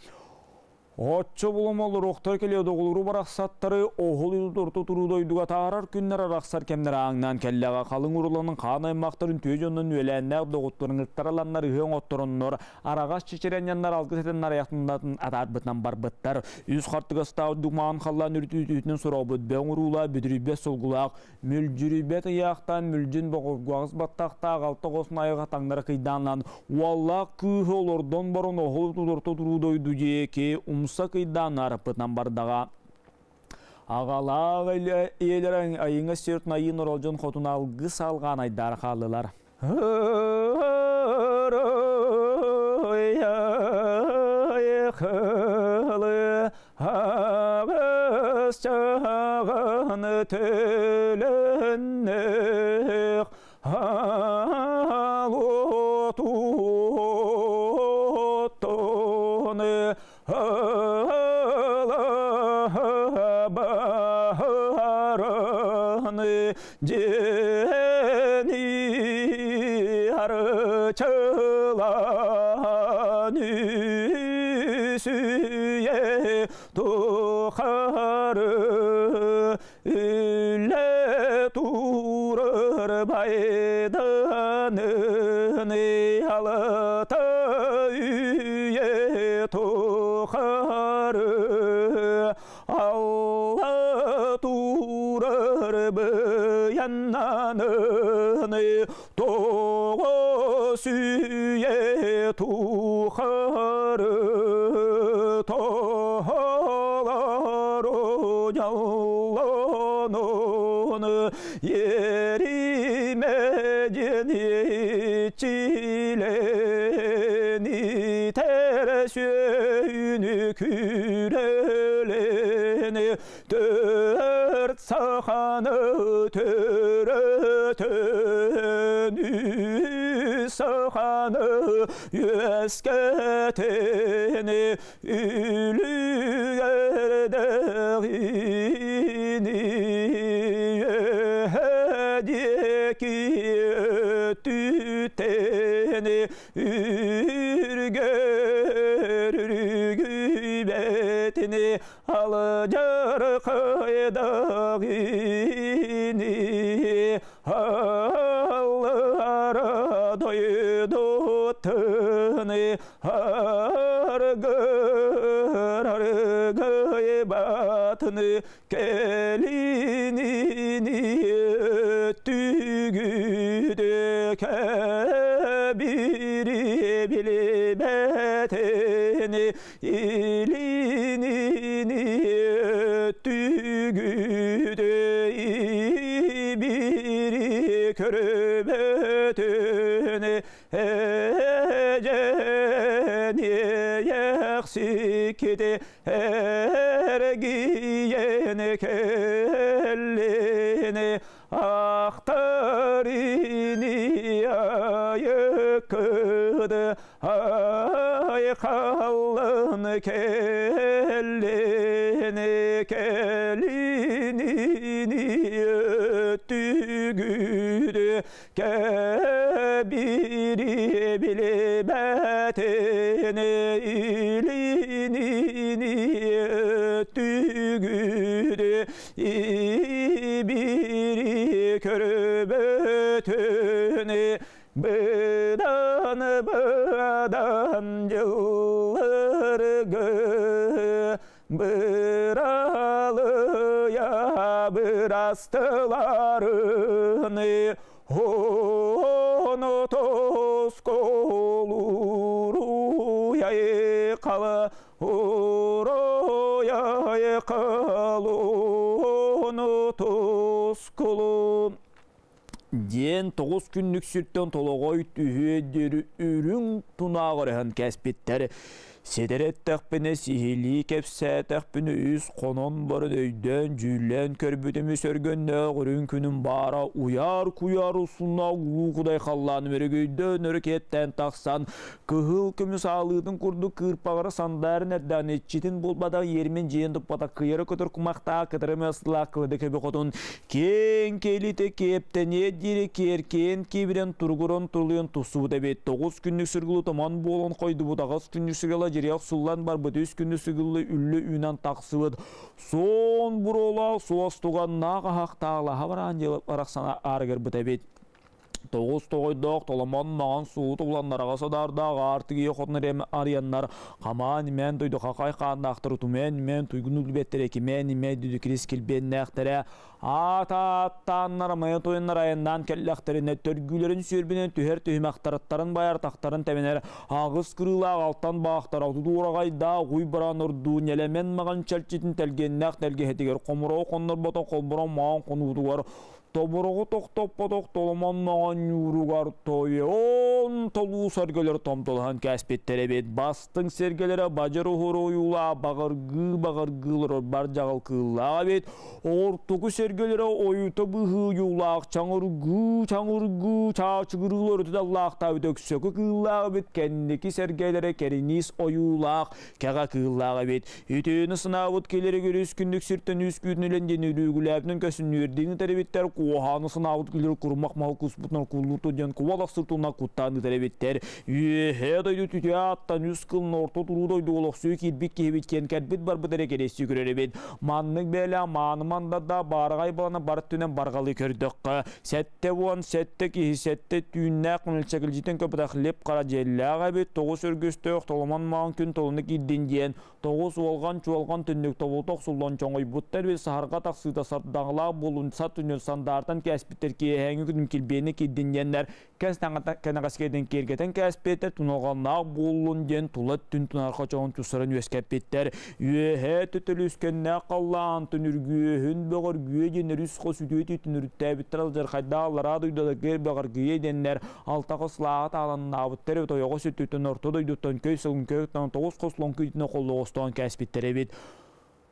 Оччо булум олоруохтар кэлиэ доҕолору барахсаттары оһол орто туруу дойдуга таарар күннэр арахсар кэмнэр ааҥнаан кэллэҕэ халыҥ уруланын хаан аймахтарын түө дьоннон үөлээннээх доҕотторун ыттараланнар ыһыаҥ оҥоттороннор араҕас чэчирэнньэннэр алгыс этэн нарайахтынатын атаарбытынан барбыттар. Үс хартыгастаах думаан халлаан үрдүүтүнэн сураҕбыт бөҥ уруулаах бүдүрүйбэт сулгулаах мүлдьүрүйбэт ыйаахтаан мүлдьүн боҕургуаҕыс баттахтаах алта оҕус айыҕа таҥнара кыйдааннан уоллаах кыыһы олордон баран оһол тутурта туруу дойду диэки умса кыйдаан арыппытынан бардаҕа. Аҕалаах ийэлэр айыҥа сиртун айыын оролдьон хотун алгыс алҕаан айдаара хааллылар. Аҕыс чаҕаны төлөннөх Алотуоттоны баараны дьиэни арчылаан үсүйэ тухары үлэ турар байданын алта үйэ тухары алла турар быяннанын тоҕус үйэ тухары тоһолору дьоллонун еримэ диэн иччилэни тэрсүөнү күрэлэни төрт саханы төрөтөн саханы үөскэтэн үлүгэрдэҕини диэки өттүтэн үргөр үргүбэтини алжархайдагини аллара дойдутыны аргыр аргайбатыны кэлинини түгүдө кэбири билибэтини илинини түгүдө бири көрбөтүнү эжени яхсикити эргиен келлини ахтарини айыкыды айқалын келлини келинини өттүгүдү кэбири билибэтини илинини өттүгүдү бири көрбөтүнү быдан быдан жылларгы Астыларыны Ону тосколуруяй қала урояй қалуну тосколу диэн 9 күннүк сүртэн толоҕой түһүө диэри үрүҥ тунааҕырыһан кэспиттэр. Ситэр эттэхпинэ, сиһилии кэпсээтэхпинэ үс хонон баран өйдөөн дьүүллээн көрбүтүм үс өргөннөөх үрүҥ күнүм баара уйаар-куйаар усуннаах улуу кудай халлааным өрөгөйдөөн өрө киэптээн тахсан кыһыл көмүс аалыытын курдук кыырпаҕара сандаарын эрдэҕин иччитин булбатах иэрмин дьиэн туппатах кыйара көтөр кумахтаах кытары мыастылаах кылады көбө хотун киэҥ киэлитэ киэптэниэ диэри киэркээн киэбирэн туругуран турулуйан тупсубут эбит. 9 күннүк сыргылы томон буолан хойдубут, 8 күннүк сыгыла дьириэх суллан барбыт, 3 күннүк сыгыллы үллү үүнэн тахсыбыт. Суон буруолаах суостуганнаах аһахтаалаһа бараан дьылып арахсана аарыгырбыт эбит. 9 тоҕойдоох толомон маҕан суу туланнараҕа содаардаах аартыгыйа хотун арыйаннар хамаан имээн дойду хахай хааннаахтар тумээн имээн туйгун үлбэттэрэ кимээн имээн дүдү кирис килбиэннээхтэрэ аата-ааттааннар амайа тойоннор айаннаан кэллэхтэринэ төргүүлэрин сүөрбүнэн түһэр түһүмэхтарыттарын байар тахтарын тэбинэр аҕыс кырыылаах алтан баахтар отутуураҕайдаах уй бараан ордуу ньэлэмэн маҕан чэлчитин тэлгэннээх тэлгэһэтигэр хомуроо хоннорботох холборон маҕан хонуутугар тобуругу тохтоппотох толомон маҕан ньууругар тойон толуу сэргэлэр томтолоһон кээспиттэр эбит. Бастыҥ сэргэлэрэ бадьыр уһуруйуулаа баҕыргыы баҕыргыылар бар дьаҕыл кыыллаах эбит. Ортоку сэргэлэрэ ойута быһыйуулаах чаҥыргыы чаҥыргыы чаачыгырыылар өтүдаллаахтаабыт өксөкү кыыллаах эбит. Кэнники сэргэлэрэ кэриниис ойуулаах кэҕэ кыыллаах эбит. Үтүөнү сынаабыт кэлэригэр үс күннүк сиртэн үс күүтүнүлэн диэн үрүүгүлээбитин көсүннүөрдиин ыытар эбиттэр. Куоһааны сынаабыт күлэр курумах мал куспутунан куллуту диэн кубалахсыр туна куттаан ыытар эбиттэр. Үөһээ дойду түтүө аттан үс кылын орто туруу дойду олохсуйу киирбит киһибит киэн кэлбит барбыт эрэ кэриэстии көрөр эбит. Маннык бээлэ мааны мандарда баарҕай балана бар түнэн барҕалыы көрдөххө 77 киһи 7 түүннээх мөлчэкилдьитин көпөтөх леп қара дьиэллээх эбит. 9 өргүстөөх толомон маан күн толуну киирдин диэн 9 уолган чуолган түннүк тобултох суллон чоҥойбуттар бил саһарга тахсыыта сардаҥалаах буолун сат түнүн сандаартан кээспиттэр киэһээҥи күнүн килбиэни киирдин диэннэр кэс кэнэҕэскэдин киэргэтэн кээспиттэр туналҕаннаах буоллун диэн тула түн тунарха чоҕун туссаран үөскэппиттэр. Үөһээ төтөлүскэннээх халлаан түнүргүөһүн бөҕөргүө диэн өрүс хос үтүө түнүрүттээбиттэр алдьархайдаах аллараа дойдуларгыр бөҕөргүйэ диэннэр алта хос лааҕа тааланнаабыттар эбит. Ойоҕос өттүттэн орто дойдуттан көй сылын көй 9 хос лоҥкуйтуна холлоҕостоон кээспиттэр эбит.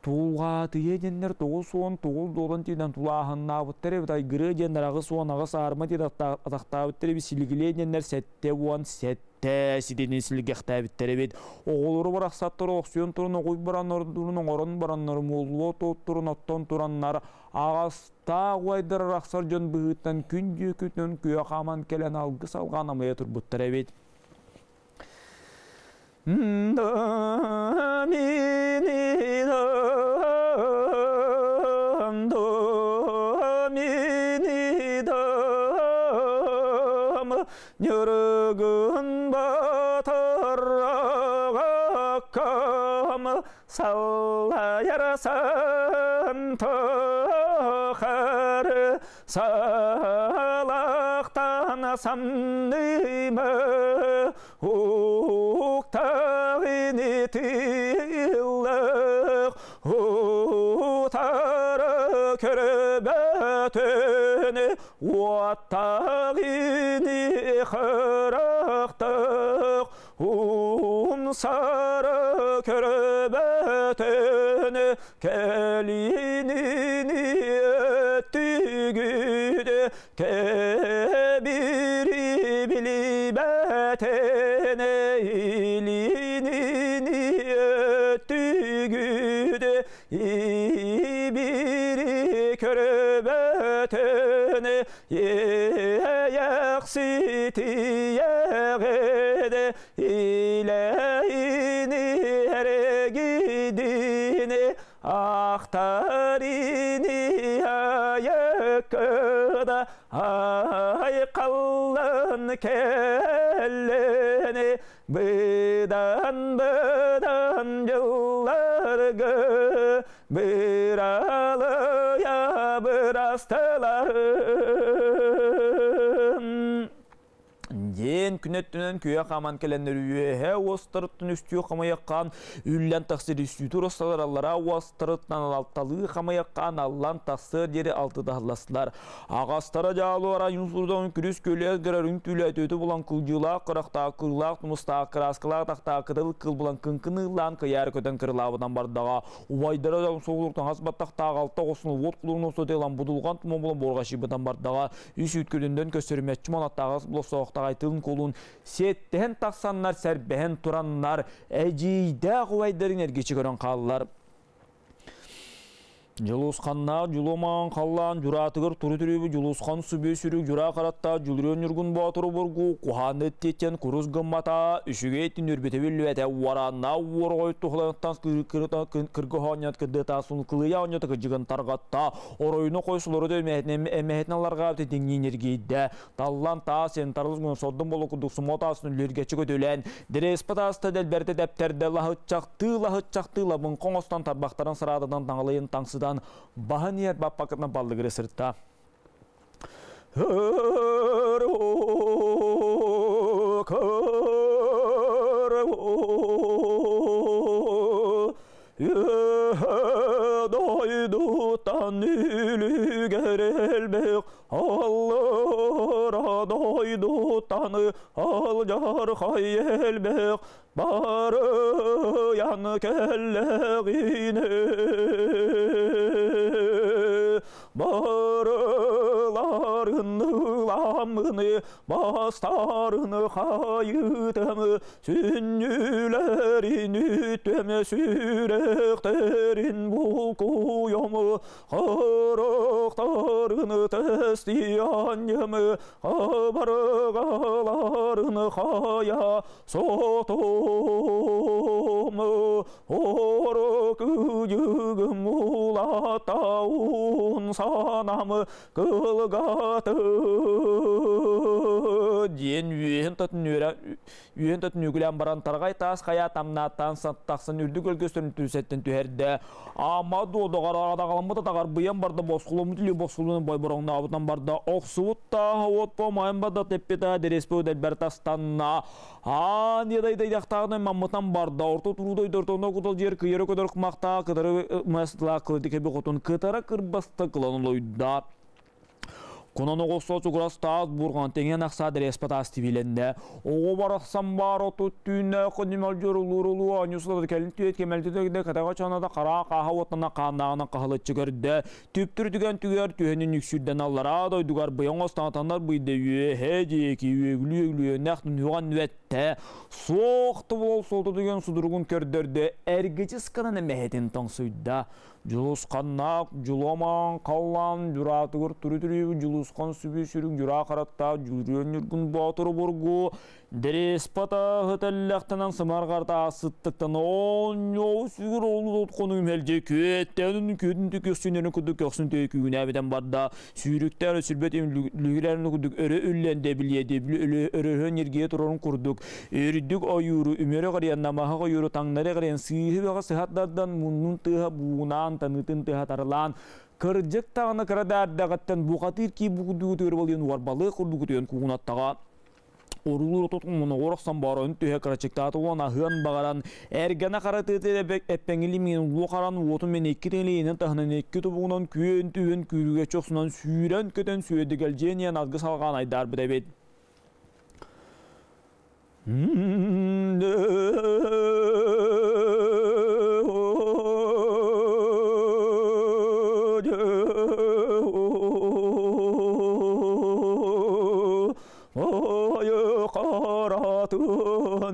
Тулгаатыйа диэннэр 99 дуолан тиидэн тулааһыннаабыттар эбит. Айгырыа диэннэр 88 аарма тиид атахтаабыттар эбит. Силигилиэ диэннэр 77 сидини силгэхтээбиттэр эбит. Оҕолору барахсаттар охсуйан туран оҕуй бараннар оҥорон бараннар муоллуо туттурун оттон тураннар аҕастаах уайдар арахсар дьон быһыыттан күн дьүөкүтүн күө хааман кэлэн алгыс алҕаан амайа турбуттар эбит. Ньырыгын батыррагаккам саллайарсан тохар салахтан самнымы уктагыны тыллык утары көрбөтүн уоттагыны хырыктык умсары көрбөтүн кэлинини өттүгүдө кэбири билибэтене илинини өттүгүдө ибири көрбөтүн иэйэхситиэҕэде илэйини эрэгидини ахтарини айыккыда айқаллан кэллени быдан быдан жылларгы быралыя астылар. Диэн күнөттүнэн күө хааман кэлэннэр үөһэ уостарыттан үстүү хамыйаххаан үллэн тахсыр үстүүтүр осталар аллара уостарыттан алталыы хамыйаххаан аллан тахсыар диэри алтыдаһылластылар. Ағастара жаалуара юнсурдан күрүс көлөс гырарын түләтөтү булан кылдьыылаах кырахтаах кыылаах тумустаах кырааскалаах тахтаах кытыл кыл булан кыҥкыныылаан кыйаар көтөн кырылаабытан бардаҕа. Убайдара соғулур таҥас баттахтаах алта оҕосун уот кулуун сотелан будулган тума булан буорҕашыыбытан бардаҕа. Үс үткүлүндөн көстөрүмэччи монаттааҕас булосоохтаҕай тылын колун сиэттэһэн тахсаннар сэрбэһэн тураннар эдьиийдээх убайдарын эргичи көрөн хааллар. Дьулусханнаах дьулумаан халлаан дьураатыгар туру түрүүбү Дьулусхан сүбү сүрүк дьураа харатта Дьулуруон Ньургун Боотуру бургу куһааны тиэттэн курус гыммата үчүгэй түнүрбүтэ биллибэтэ уарааннаа уорҕой тухланаттан кыргы хоонньот кырдыта сун кылыйа оонньото кыдьыгын тарҕатта оройуну хойсулору эмэһэтин аларга тиҥниин эргийдэ таллан таас эн тарылыс гынан сордун болу курдук сумо таасын үлүргэччи көтүлээн дэрэспэ тааста дэлбэртэ дэптэрдэ лаһыччахтыы лаһыччахтыы лабын хоҥостон тарбахтарын сараатынан таҥалайын таҥсыдан баһан иэр баппакытынан баллыгыры сырта. Дойдутан үлүгер элбэх аллара дойдутан алдьархай элбэх барыйан кэллэҕине барыларын ыламыны бастарын хайытым сүнньүлэрин үтөм сүрэхтерин булкуйом харахтарын тэстияньым хабаргаларын хая сотом орокыдьыгым улатаун санам кылгаты диэн үөһэн татын үөһэн татын үгүлэн баран тарҕай таас хайа тамнааттаан тахсан үрдүк өлгөстөрүн түсеттен түһэрдэ. Ама дуодоҕар атаҕаламмыт атаҕар быйан барда босхулумут или босхулунун бойбороҥнаабытан барда охсубут тааһа уотпо майын барда теппета дереспе дэлбэр тастанна аан ядайдайдахтааҕынан маммытан барда орто туруудойдортоно кутал жер кыйары көдөр кымактаа кытары мастла кылдикеби хотун кытара кырбаста кылан олойда. Кунан оҕосо чугурас таас бурган теңен ақса дәреспе таас тибиленде. Оҕо барақсан бар оту түүнне қыдымал жорулурулу анюсулады кәлін түйет кемелті катаға чанада қара қаха оттана қаанағына қахылытчы көрді. Түптүр түген түгер түхенін үксүрден аллара дойдугар быйың останатандар быйды үйе деки үйегілі үйегілі нәқтін юған нүәтті. Соқты бол солты деген судургун көрдөрдө әргечі скананы мәхетін тоңсуйда. Дьулусханнаах дьулуомаан халлаан дьураатыгар түрү-түрү Дьулусхан сүбү сүрүк дьураа хараттаах Дьулуруон Ньургун Боотуру бургу дэрэспата хыталлахтанан сымаргарта сыттыктан оонньоу сүгүр олу тоткону мэлдьи күөттэнин күөтүн түкөксүнөрүн курдук көхсүн төйкүгүнээбитэн барда сүүрүктэр сүрбэт лүгүрэрин курдук өрө үллэнде билиэди өрөһөн ниргие турорун курдук өрүдүк ойууру үмөрө гарыян намаха ойууру таҥнары гарыян сыыһы бөҕө сыһаттардан муннун тыаһа буунаан танытын тыаһа тарылаан кырдьык таҕаны кырадаардагаттан бухатыыр ки букудугутуөр болуйун уарбалы курдугутуйун кугунаттаҕа Орулур отот орохсан барын түһэ кырачыктааты уон аһыан бағаран эргена қаратыты эппеңили мен улу уотун мен икки теңлейинен таһынан икки тубугунан күөн түһөн күүрүгэ чохсунан сүүрэн көтөн сүйөдүгэл жениен азгы салгаан айдар бит.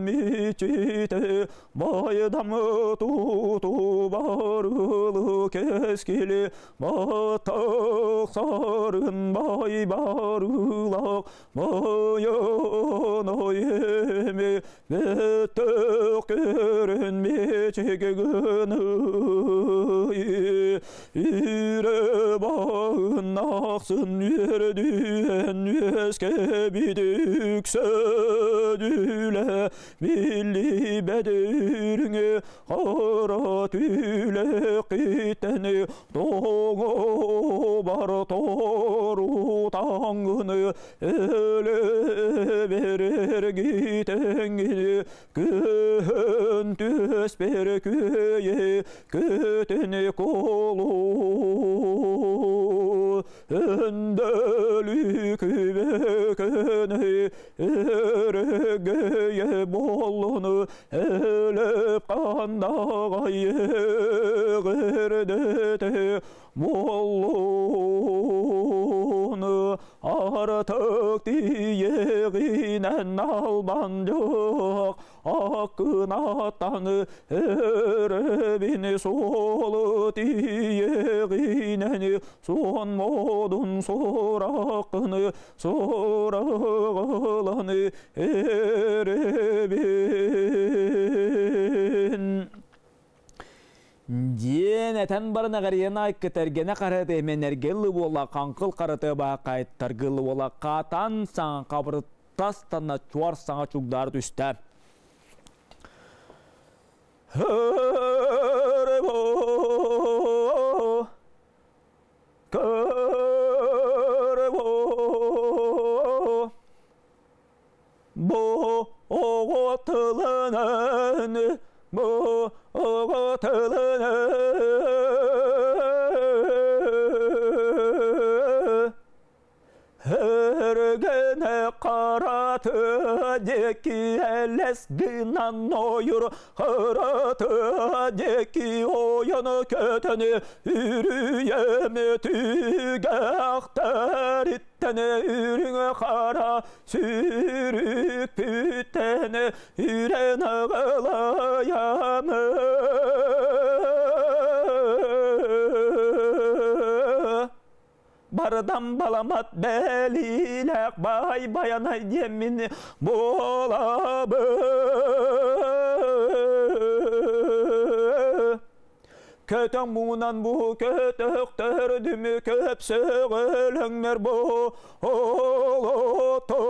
Мичите майдам туту барылы кескили батак сарын бай барылак майын ойеми беттек көрін мечеге гыны. Үрэ бағыннақсын үрдүен үөскэбит үксөдүлэ Билибэт үрүҥү хара түлэ китэни тоҥо бар тору таңгыны өлө берер гитеңгини күн түспер күе көтүнү колу өндөлү күбөкөнү өрөгөйө боллуну өлөп кандагай ырдөтө боллуну артык тиегинен албан жок акынаттан өрөбүн суолу тиегинен суон модун суракыны сурагыланы өрөбүн Диэн этэн баран аҕарыйан айкытэргэнэ хараты эмэнэргэллы буола хаҥкыл хараты баакайттаргылы буола хаатан саҥа хабырыттастанна чуар саҥа чугдаар түстэ. Бу оҕо тылынан, бу оҕо тылынан Өргөнө қараты деки элес гынан ойур Қараты деки ойын көтіні үрүйеме түгәқтәриттені үрүңі қара сүрүк бүттені үрен ағылаямы. Бардан баламат бәлиләк бай баянай диэммин буолабы. Көтөң муңунан бу көтөктөрдүмү көп сөҕөлөҥнөр бу олото.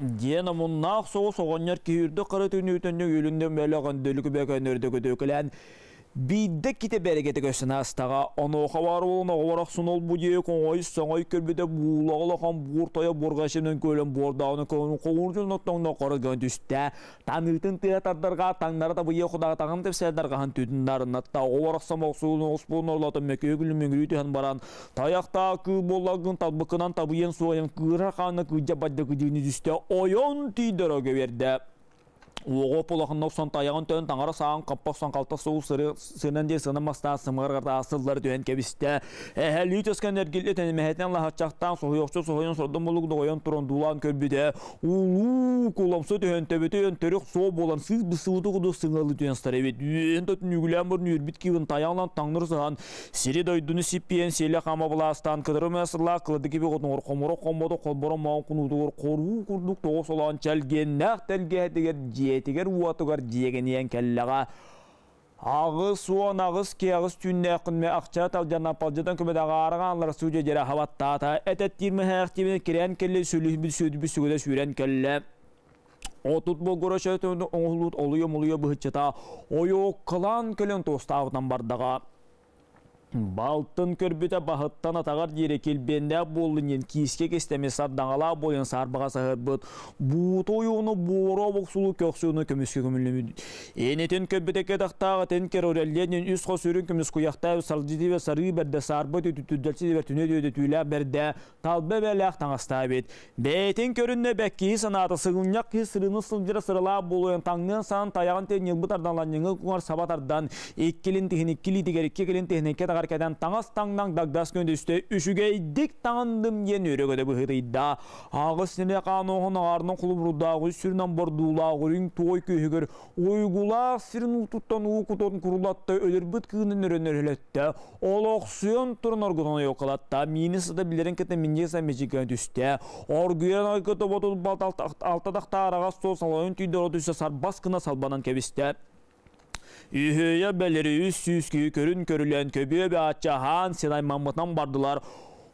Диэн омуннаах соҕус оҕонньор киһи үрдүк қара түнүүтөннү үлүндөн бөлөҕөн дөлүкү бөкөнөрдөкөдөкүлээн биирдэ ките бэрэгэтэ көстөн аастаҕа онуоха баар буолан оҕолор ахсын ол бу диэки оҥой соҥой көрбүтэ буулаҕа улахан буур тойо буоргашынан көлөн буордааҕына хоҥуурдун оттоҥно хорос гынан түстэ таныытын тыа тардарга таҥнара табыйа худаатаҕын тэпсээдаргаһан түүтүн нарыннатта оҕолор ахсан охсуун оҕуспуун орлотон мөкүөгүлү мөҥүрүү түһэн баран тайахтаа кыы буоллагын талбыкынан табыйан суойан кыыра хаана кыдьа бадда кыдьыыны түстэ ойон тиийдөрө көбердэ Оҕо полохонно охсон тайаҕын төн таҥара саҕан хаппа охсон халта суул сыынан диэн сына мастаан сымыгар сыллары түһэн кэбистэ. Эһэлии төскөн эргиллэ тэнимэһэтинэн лаһаччахтаан соһуйохчу соһуйан сордон булук доҕойон туран дуулаан көрбүтэ. Улуу куламса түһэн төбөтүн төрүк соо буолан сыыс бысыбыты курдук сыҥалы түһэн сытар эбит. Үөн төтүн үгүлээн бұрын үөрбүт киһин тайаҕынан таҥнары сыһан сири дойдуну сиппиэн сиэлэ хаама былаастаан кыдыры сыллаах кылады киби хотуҥар хоморо хоммото холборо маҕан кунуутугар хоруу курдук тоҕо солоон чэлгиэннээх тэлгэһэтигэр дьиэтигэр уотугар дьиэгэнийэн кэллэҕэ. 88 киаҕыс түүннээххинмэ ахча талдьана палдьатан көмөдө аараҕаанлара судья дьэрэ хабаттаата этэттиир мөһээхтиибин кирээн кэллэ сүлүһүбүт сүөдүбүт сүгүдэ сүүрэн кэллэ. Отут болгоро шөтөндө оҥоһулуут олуйа-молуйа быһыччата ойуоккалаан кэлэн туостаабытынан бардаҕа. Балтын көрбүтэ баһыттан атаҕар диэри килбиэннээх буоллун диэн киискэ кистэми сардаҥалаах буойан саарбаҕа саһарбыт бууту ойууну буоро бохсулу көхсүнү көмүскэ көмүллүмүт. Энитин көрбүтэ кэтахтаах этин керореллиэн үс хос үрүн көмүс куйахтаах салдьытыбе сарыы бэрдэ саарба түтүрдэлси түнэ дүөдэ түүлээх бэрдэ талба бэлээх таҥастаабит. Бэйтин көрүннэ бэккиһи санаата сыгынньах киһи сырыны сылдьара сыралаах буолуйан таҥныан саан тайаҕын тиэн ньылбы тардан ланньыҥы куҥар саба тардан иккилин тиһин иккилиитигэр икки килин тиһин икки таҕар Сабар кэтэн таҥас таҥнан дагдас күн түстэ, үчүгэйдик таҥынным диэн үөрэ-көтө быһыытыйда. Аҕыс нэлэ хаан оһон аҕаарынан холобурдаах, үс сүрүнэн бордуулаах үрүҥ туой күөһүгэр уйгулаах сирин уутуттан уу кутан курулатта, өлөрбүт кыынын өрөн өрөлөттө, олохсуйан туран оргутан ойуокалатта, миини сыта билэрин кытта минньигэс мичиккэ түстэ. Оргуйан ойго тоботул алта тахта араҕас суол салайын түйдөрө түстэ, сарбас гына салбанан кэбистэ. Үһүөйэ бэлэри 300 киһи көрүн көрүлэн көбүө бааччаһаан синаймаммытынан бардылар.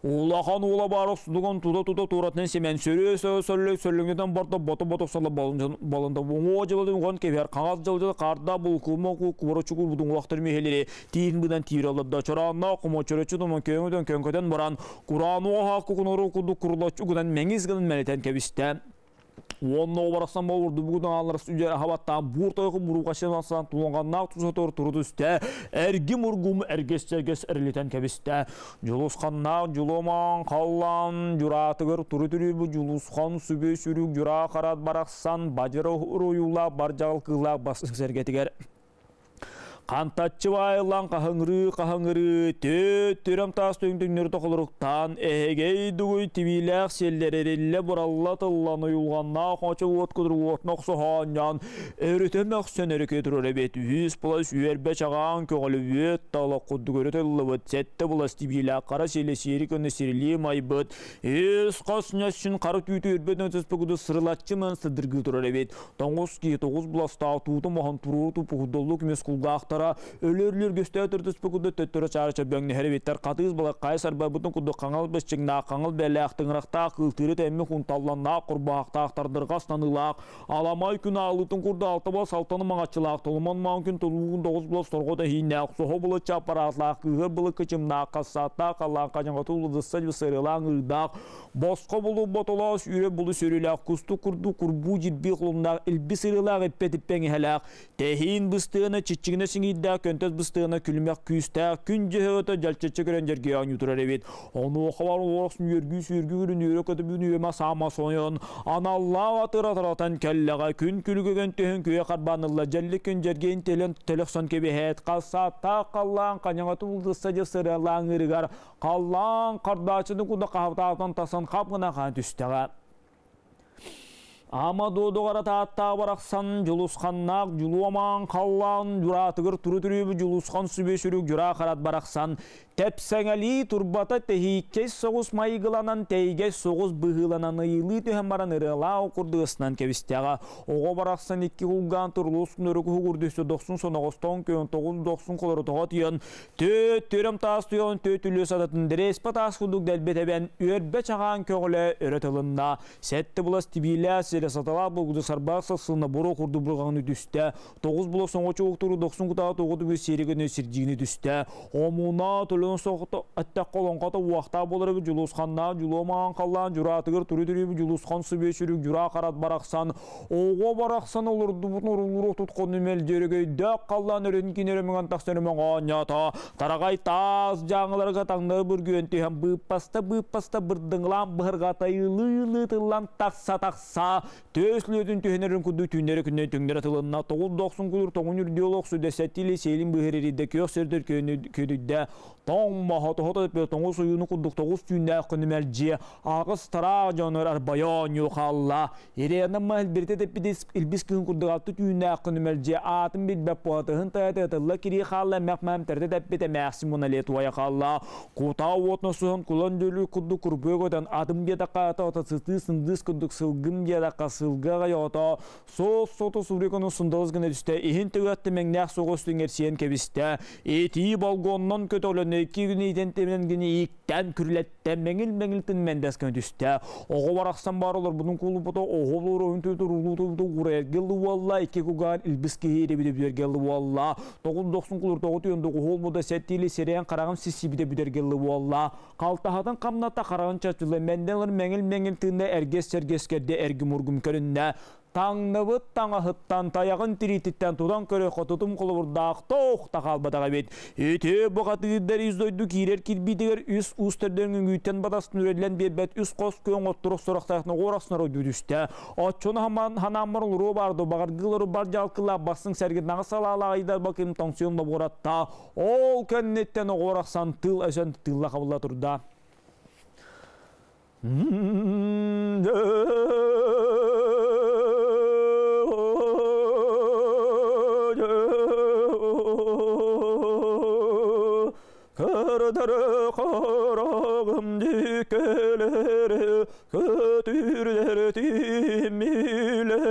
Улахан уула баар охсудугун тута-тута тууратын симэн сөрүө сөллөк сөллөҥнөтөн барда бото-бото сола балында уҥуо дьылы уган кэбиһэр хаҥас дьыл хаарда булкума кубарочугу будуҥуохтар миһэлери тиин быдан тиир олордо чораанна хомочорочу туман көҥөтөн көҥкөтөн баран кураан уоха кукунору курдук курулаччу гынан мэҥис гынан мэлитэн кэбистэ. Уонна барахсан болурду бүгүн аалар сүдэ хабаттаан буур тойку буруукашын алсан туланганнаах тусатор туру түстэ, эргим ургум эргес-сэргес эрилитен кэбистэ. Дьулусханнаах дьулумаан халлаан дьураатыгар туру түрүүбү Дьулусхан сүбү сүрүк дьураа харат барахсан бадьыра уруйуулаах баржаҕал кыылаах бас сэргэтигэр Хантаччы баайыллан хаһыҥырыы-хаһыҥырыы, түөрт таас түҥ-түҥнүр тохолоруктаан, эһэгэй дугуй тибиилээх сиэллэр эриллэ буралла тыллан уйулҕаннаах хочо уот кудур уотун охсоһоонньоон, өрүтэ мөхсөн өрүкэ турар эбит. Үһүс булас үөрбэ чаҕаан көҕүлүбүөт талах курдук өрө тыллыбыт, сэттэ булас тибиилээх хара сиэлэ сиэри көнө сирилии майбыт, үс хос нөссүн хара түүтү үрбэт өтөспө сырылаччы мын сыдыргыы турар эбит. Тоҥус киһи тоҕус буластаах тууту моһон туруору туппухудоллу күмүс кулгаахтара өлөрлөр көстөө төртүспү курдук төттөрө чаара чөбөҥнөһөр эбиттэр. Хатыыс балак хай сарбайбытын курдук хаҥал бысчыҥнаах, хаҥал бэлээх тыҥырахтаах, кыылтыыры тэмми хунталланнаах, курбаһахтаах, тардырҕас таныылаах, аламай күн аалыытын курдук алта була салтаны маҥаччылаах, толуман маҥан күн толуугун тоҕус була сорҕо тэһииннээх, соһо былычча аппараатаах, кыыһыр былык кычымнаах, хассааттаах, халлаан хадьаҥатыл лыдысса сырылаан ыырдаах, босхо булу ботолоос үрэ булу сөрүлээх, кустук курдук курбуу дьирбии холумнаах, илби сырылаах иппэ-типпэҥ иһэлээх, тэһиин быстыана чиччигинэ сиҥиирдээх, көнтөс быстыана күлүмэх күүстээх, күн дьөһөгөтө дьалчаччы көрөн дьэргийэ оонньуу турар эбит. Онуоха бар уорах үөргүү сүүргүү күрүн үөрэ көтөбүн үөмэ саама сойон, аналлаах атыр атыратан кэллэҕэ күн күлүгүгэн түһүн күө харбанылла дьэлли күн дьэргэйин телен төлөхсөн кэбиһээт, хассааттаах халлаан ханяҥаты улдысса дьэ сыралаан ыырыгар халлаан хардаачыны куда хаһытаатан тасан хап гына хаан түстэҕэ. Ама додугара тааттаа барахсан Дьулусханнаах дьулуомаан халлаан дьураатыгар туру түрүүбү Дьулусхан сүбэ сүрүк дьураа харат барахсан тэпсэҥэлии турбата тэһииккэй соҕус майгыланан тэйгэс соҕус быһыыланан ыйылыы түһэн баран ырыалаа курдук ысынан кэбистэҕэ. Оҕо барахсан икки кулгаан турлуус нөрүк уһугурдүстэ дохсун соноҕостон көөн тоҕус дохсун холору тоҕо түйөн төт төрөм таас туйон төт үлү садатын дэрэспэ таас курдук дэлбет эбэн үөрбэ чаҕаан көҕүлэ өрө тылынна. Сэтте булас тибиилээ сире саталаах булгуду сарбаах сасылына буро курду бурҕаҥны түстэ. Тоҕус булас оҥочу уктуру дохсун кутаа тоҕу түбү сиэригини сирдьиини түстэ. Омуна төлөн соҕото аттак колоҥхото уохтаа болары Дьулусханнаах дьулуомаан халлаан дьураатыгар туру түрүүбү Дьулусхан сүбү сүрүк дьураа харат барахсан оҕо барахсан олордубут урулуру туткону мэлдьөрөгөйдөөх халлаан өрүн кинерө мөҥөн тахсан мөҥөөнньото тарагай таас дьааҥыларга таҥнары бүргүөн түһэн быыппаста быыппаста бырдыҥлаан быһырҕатайылыы тыллан тахса тахса төс лүөтүн түһэнэрин курдук түүннэри күннэн түҥнэрэ тылынна. Тоҕус дохсун кулур тоҕун үрдүө олохсу дэсэттили сиэлин быһыриридде күөх сөрдөр көдүйдэ тоҥ маһа тоһото тоҥус уйууну курдук тоҕус түүннээх күнүмэлдьиэ аҕыс тараах дьонор арбайоонньу хаалла. Ирена маһыл бирите теппидис илбис кыһын курдук алты түүннээх күнүмэлдьиэ аатын билбэп буһатыһын тайата тылла кири хаалла эмэх мэм терте теппите мээхси муналет уая хаалла. Кутаа уотна суһан кулан дөлү курдук курбуя көтөн атым диэтэкка ата ата сытыы сындыыс курдук сылгым диэтэкка сылгага йото соос сото сурикону сындалыс гына түстэ, иһин төгөттө мэҥнээх соҕус түҥэрсиэн кэбистэ. Этии болгоннон көтөлөн икки күнү итен теминен гини иктен күрлеттен мэҥил мэҥил тын мендес көн түстэ. Оҕо барахсан бар олор бунун кулупото оҕолор оһун төтөр улууту уурайгылы уолла икки кугаан илбис киһи иребиде бүдергелли уолла тоҕус дохсун кулур тоҕу түйөн доҕу буда сеттили сирээн хараҕын сиссибите бүдергелли уолла қалтаһатын қамната хараҕын чачылы менден мэҥил мэҥил тыынна эргес сэргес керде эргим ургум көрүннэ. Таҥныбыт таҥаһыттан, тайаҕын тириититтэн тутан көрүөххэ тутум холобурдаах туох да хаалбатах эбит. Ити бухатыырдар ис дойду киирэр кирбиитигэр үс уус төрдөн үҥүүттэн батастын үрэллэн биэрбэт үс хос күөҥ оттур охсорохтоох ноҕуор охснор ойдуу түстэ. Оччону ханааммар олоруо баар дуо баҕаргыылары бар дьалкылаах бастыҥ сэргин салаалаах ыйдар бакым тоҥсуйун лобуоратта. Ол кэнниттэн оҕуор ахсан тыл өсөн тыылла хабылла турда. Кырдары қарағым дикелері, көтүрлері тимилелері.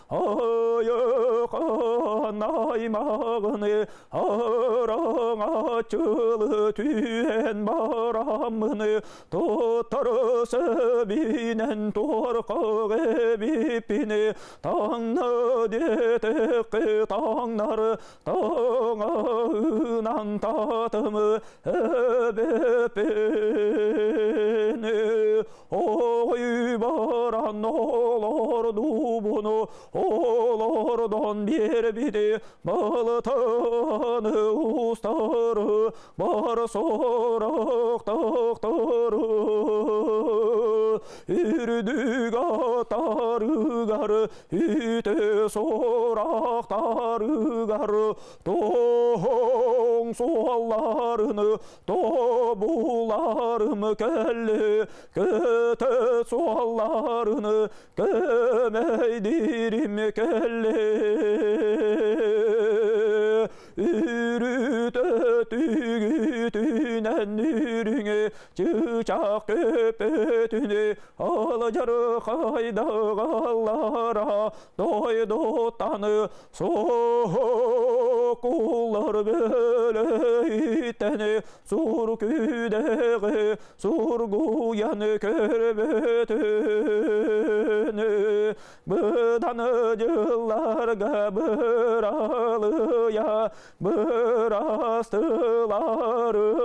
Айықан аймағыны, араңачылы түйен барамыны, тоттарысы бинен торқақ эбиппини, таңны детеқи таңнары, таңынан татымы эбиппини. Ой баран олорду bunu, олордон бербиди, балытаны устары, бар сорақтақтары. Үрдүг аттарыгар, үте сорақтарыгар, тоң суалларыны тобуларым кәлі, көті суалларыны көмейдирим кәлі. Үрүтө түгүтүнэн үрүңе, чычак көпөтүнү, алжар хайдагаллара, дойдутаны сокулар бөлөйтени, сур күдеги, сургуяны көрбөтүнү, быданы жылларга быралыя, бырастыларын.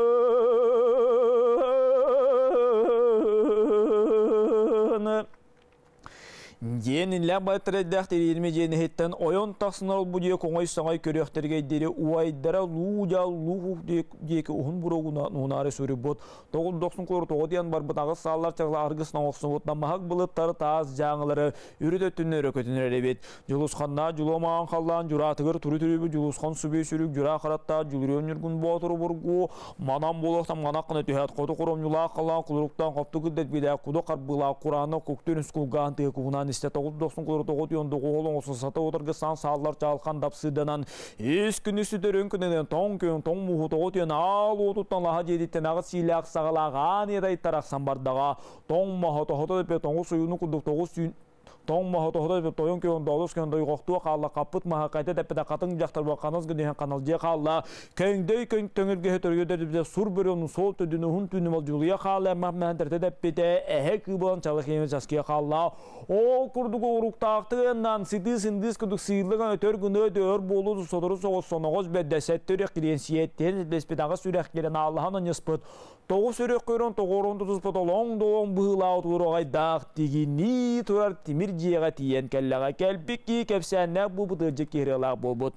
Диэн байтырайдах тириирме диэн ойон тахсынар бу дие коңой саңай көрөктөргө дири уайдара луу жал луу диэки уһун буругуна нунаары сүрүбут тоғул доксун кор тоҕо диэн барбыт агыс сааллар чагла аргыс ноңоксубут намахак былыттары таас жааңылары үрүт өттүннөрө көтүнөр эбит. Жулусханна жуломаан халлаан жураатыгыр туру түрүбү жулусхан сүбү сүрүк жура харатта жулурүөн нюргун боотуру бургу манан болоктан манаккына түһәт хоту коромнюлаа халлаан кулуруктан копту кыддет бидэ куду карбыла кураны куктүн үскулгаан тыгы кугунан исте тоғыз доксон куру тоғыз йон доғы оңосын сата отыргы сан сааллар чалхан дапсыданан ис күнү сүтөрөн күнүнен тоң күн тоң муху тоғыз йон ал отуттан лаха жедиттен ағыс силях сағалаған едай тарақсан бардаға тоң маха тоғыты депе тоңу суюну курдук тоғыз сүйін тоң маха тоғыты депе тойон күйін долус күйін дойғоқтуа қалла қаппыт маха қайта деппеде қатын жақтар қаныз күнен қанал же қалла көңдөй көң төңірге төргө деппеде сур бөрөнүн сол төдүнү хун түнү бол жулуя қалла махман терте деппеде эхе кыбылан чалых еме жаския қалла ол курдугу уруктаактыгынан сыды сындыс кудук сыйлыган өтөр күнө дөр болу сотору соғыс соноғыз бәдде сәттөрек кирен сиеттен беспетагы сүрек кирен Аллахан ныспыт тоғыз сүрек көрін тоғорон тутуспут олоң доң быылау туругайдаах тигини турар тимир жиэҕэ тиийэн кэллэҕэ кэлбик ки кэпсээннээх буубут ыалдьыт киһирыалаах буолбут.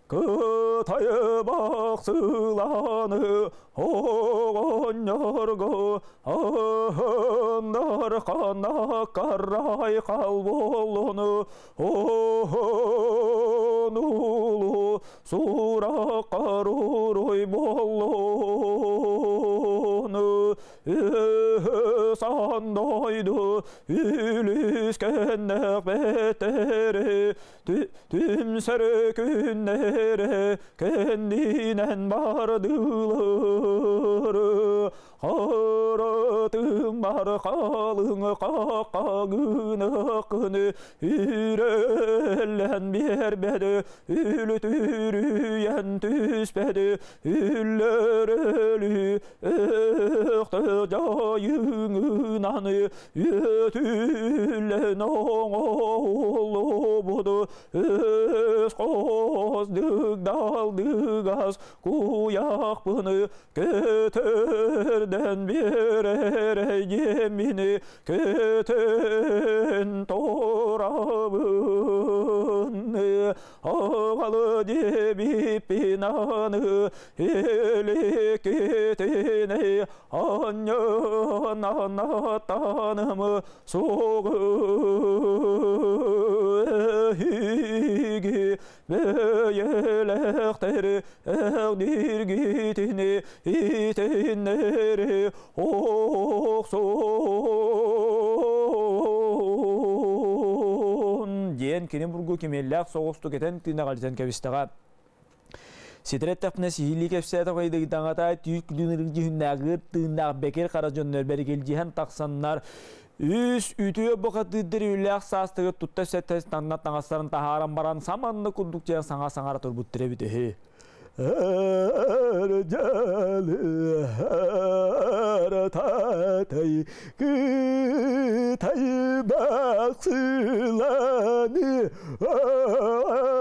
Кытайы бақсыланы оғоннорго ындар қана карай қал болуну онулу сура каруруй болуну сандойду үлүскеннек бетери түмсөр күннери кендинен бардылары харатым. бары халыҥ қағыны қыны үрөллэн биэрбэдэ үлүтүрүйэн түспэдэ үллөрөлү өхтө жайыңынан өтүллэн оңолобуду өс қос дыгдалдыгас куяқпыны көтөрдөн берер жемини көтөн торабын ағалы дебиппин аны элекетине аннанаттаным соғы бөйелэхтери эгдиргитини итиннери охсон диэн кини бургу кимиэллээх соҕустук этэн тыынаҕалдьан кэбистэҕэ. Ситэрэттэхпинэ сиһилии кэпсээтэ хайдыгдаҥата түүк күлүн дьүһүннээҕир тыыннаах бэкир хара дьоннор бэригилдьиһэн тахсаннар үс үтүө бухатыырдар үлээх саастыгы тутта сэтэ танна таҥастарын таһааран баран саманны курдук диэн саҥа саҥара турбуттар эбит үһү. Татай кытай бақсыланы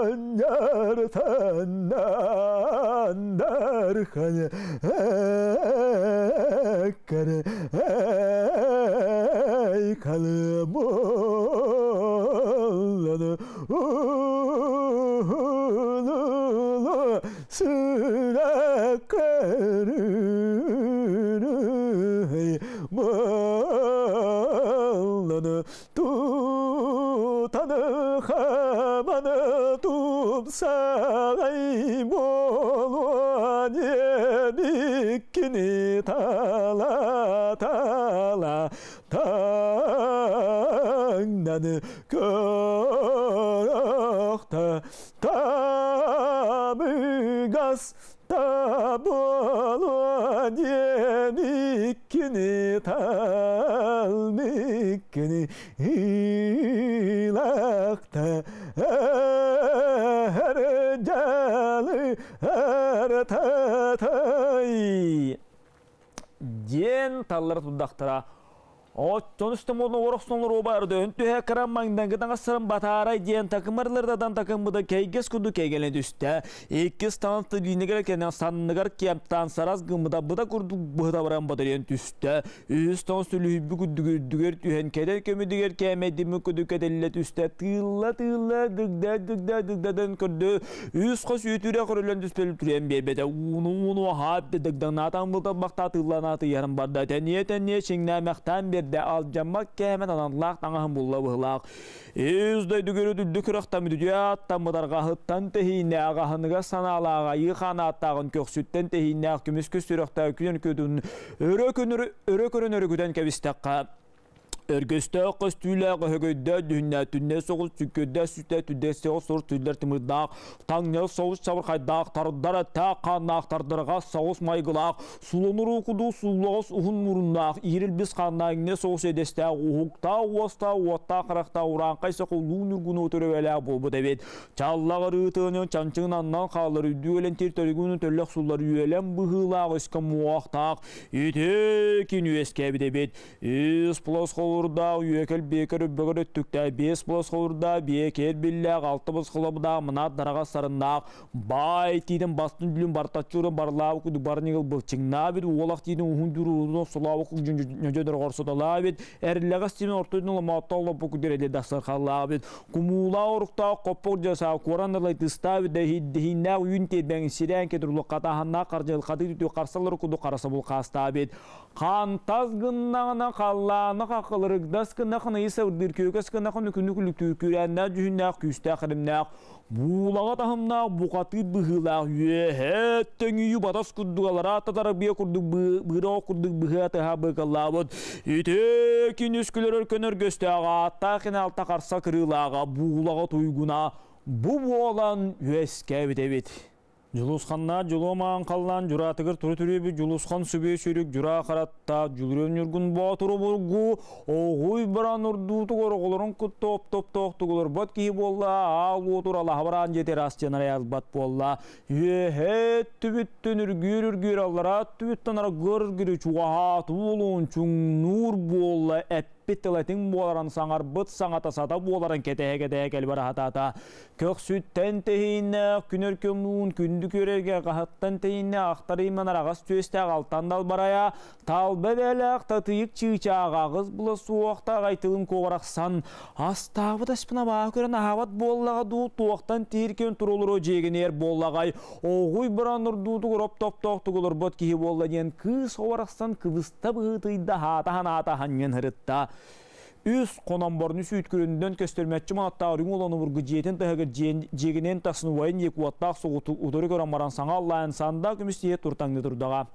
аннартаннандархан әккәр әй калымолланы малланы тутаны хаманы тупсагай болуан ебиккини тала тала таңнаны көрөхтө табыгас таболуан ебиккини талмиккини илакта жалы татай диэн таллар турдахтара. Оттон үстем олну орохсонлор обарды өнтүһэ кырам маңдан гытаңассырын батаарай диэн такымарлардадан такымбыда кейгес куду кейгелен түстэ. Иккис таанты линигер кенен санныгар кемтан сарас гымыда быда курдук быһыта баран батарыйан түстэ. Үс таан сүлүһүбү күдүгүрдүгер түһэн кедер көмүдүгер кээмэдими күдү кэтелле түстэ. Тыылла тыылла дыгда дыгда дыгдадан көрдү. Үс қос үтүрэ көрүлөн түспелү түрен бербете. Уну уну хаапты дыгданаатан былта бакта тыылланааты ярым барда. Тэние тэние чиңнәмәхтан берде алжаммак кээмэн аналлаах таҥаһын булла быһылаах. Үс дойдугөрү дүлдү күрөхтам дүдү аттаммыдаргаһыттан тэһиинэ агаһыныга санаалааҕа йыханааттааҕын көхсүттэн тэһииннээх күмүскү сүрөхтаа күнөн көдүн өрө күнөр өрө көрөн өрүгүтэн кэбистэхха Өргөстөөх көстүүлээх өһөгөйдөө дүһүннэ түннэ соҕус сүккөдөө сүтэ түдэ соҕус сур түллэр тымырдаах таҥньа соҕус чабырхайдаах тардар эттаах хааннаах тардырҕас соҕус майгылаах сулонур куду суллоҕос уһун муруннаах иирилбис хааннаах иҥнэ соҕус эдэстээх уһуктаах уостаах уоттаах харахтаах урааҥхай сокуллуу ньургуну төрөбөлээх буолбут эбит. Чаллаҕар ыытыаны чанчыгын аннан хаалар үрдү өлен тир төрүгүнү төллөх суллар үөлэн быһыылаах өскө муохтаах ити кин үөскээбит эбит. Үс плос холурда үөкел бекер үббөгөр өттүктэ бес плос холурда бекер биллээх алты плос холобда мынат дарага сарыннаах бай тииден бастын дүлүн бартаччурун барлаабы куду барнигыл былчыңнаабит уолах тииден уһун дүрууну сулаабы нөжөдөр горсотолаабит эрлэгас тимен ортодун ломоттоллоппу кудереде дасархалаабит кумуулаа оруктаа коппок жаса куранарлай тыстаабит дэхиннää үйүн тербэң сирээн кетурлу катаханнаа каржыл каты түтү карсалар куду караса бул кастаабит хантас гыннаҕына халлааны хакылырыгдас гыннахын ыйса ырдыр көкөс гыннахын үкүнү күлүктүүр күрэннää дьүһүннээх күүстээх кыдымнээх буулаҕа таһымнаах бухатыыр быһыылаах үөһэ төҥүйү батас курдук алара татара бие курдук быыра курдук быһыа тыһа быкаллаабыт ити кинүс күлөрөр көнөргөстөөх ааттаах алта карса кырыылааҕа буулаҕа туйгуна бу буолан үөскээбит эбит. Дьулусханнаах Дьулуо маҕан халлаан дьураатыгар тура түрүөбүт Дьулусхан сүбүө сүүрүк дьураа хараттаах Дьулуруон Ньургун Боотуру обургу оҕуй баран ордуутугар оҕолорун кытта оптоптоохтук олорбот киһи буолла, аал уотур алаһа бараан дьиэтэ ыраас диэн арайалбат буолла. Үөһээ өттүбүттэн үргүүр-үргүүр, аллараа өттүбүттэн аргыар-үргүрү чугаһаат уолуун чуҥнуур буолла, эппит тыла этиҥ буоларын, саҥарбыт саҥата сата буоларын кэтэһэ-кэтэһэ кэлбэр аһатаата. Көхсүттэн тэһииннээх күнэр көмнуун күндү күөрэргэ хаһыттан тэһииннээх ахтар ыйман араҕас түөстээх алтан далбарайа талба бээлээх татыйык чыычааҕа аҕыс була суохтаах айтылын куобарахсан астаабыт аспына баа көрөн аһаабат буоллаҕа дуу, туохтан тииркэн турулуру дьиэгиниэр буоллаҕай, оҕуй баран ордуутугар оп-топтоохтук олорбот киһи буолла диэн кыыс оҕарахсан кыбыста быһыытыйда, хаата ханаата ханньан ырытта. Үс хономборну сүүткүрүндөн көстөрмөччү манаттаах үрүҥ улан обургу дьиэтин таһыгар дьиэгинэн тахсын убайын диэки уоттаах соҕуту утары көрөн баран саҥа аллаан сандаа көмүс тиһэ туртаҥны турдаҕа.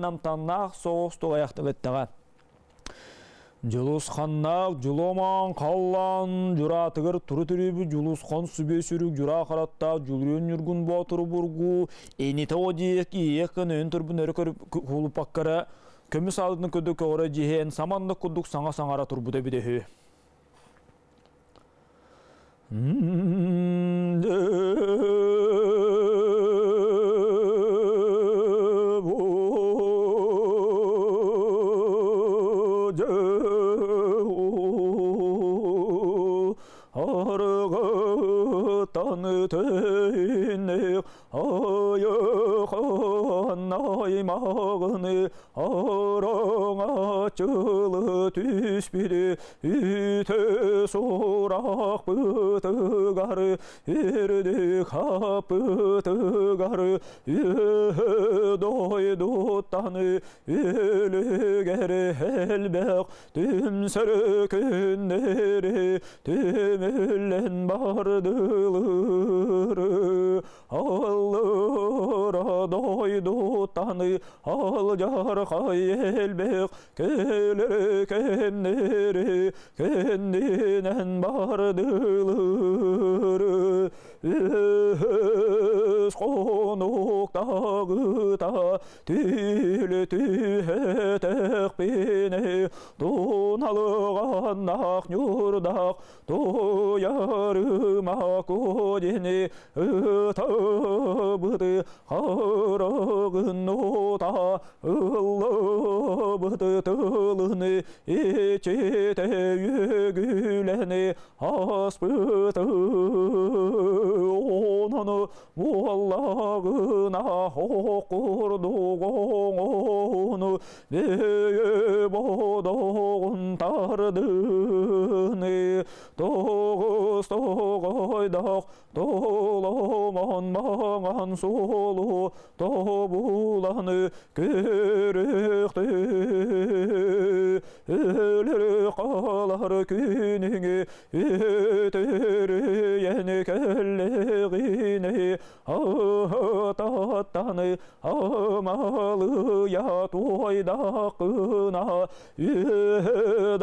Амтаннаах соҕус туҕайахтыбыттаҕа. Дьулусханнаах Дьулуомаан халлаан дьураатыгар туру түрүүбү Дьулусхан сүбүө сүрүк дьураа хараттаах Дьулуруон Ньургун Боотуру бургу энитэ о диэк иэк гын өйүн турбун өрө көрүп куулуппаккара көмүс аалытын көдө көҕөрө дьиһэн саманнык курдук саҥа саҥара турбута эбитэ үһү. Онон буоллаҕына курдук ону бэйэ бодоҕун тардыны тоҕус тоҕойдох толомон маҥан суолу тобуланы көрүөхтү өлөрү қалар күнүңү өтөрүйэн кэллэҕинэ ататтаны амалыйа туойдакына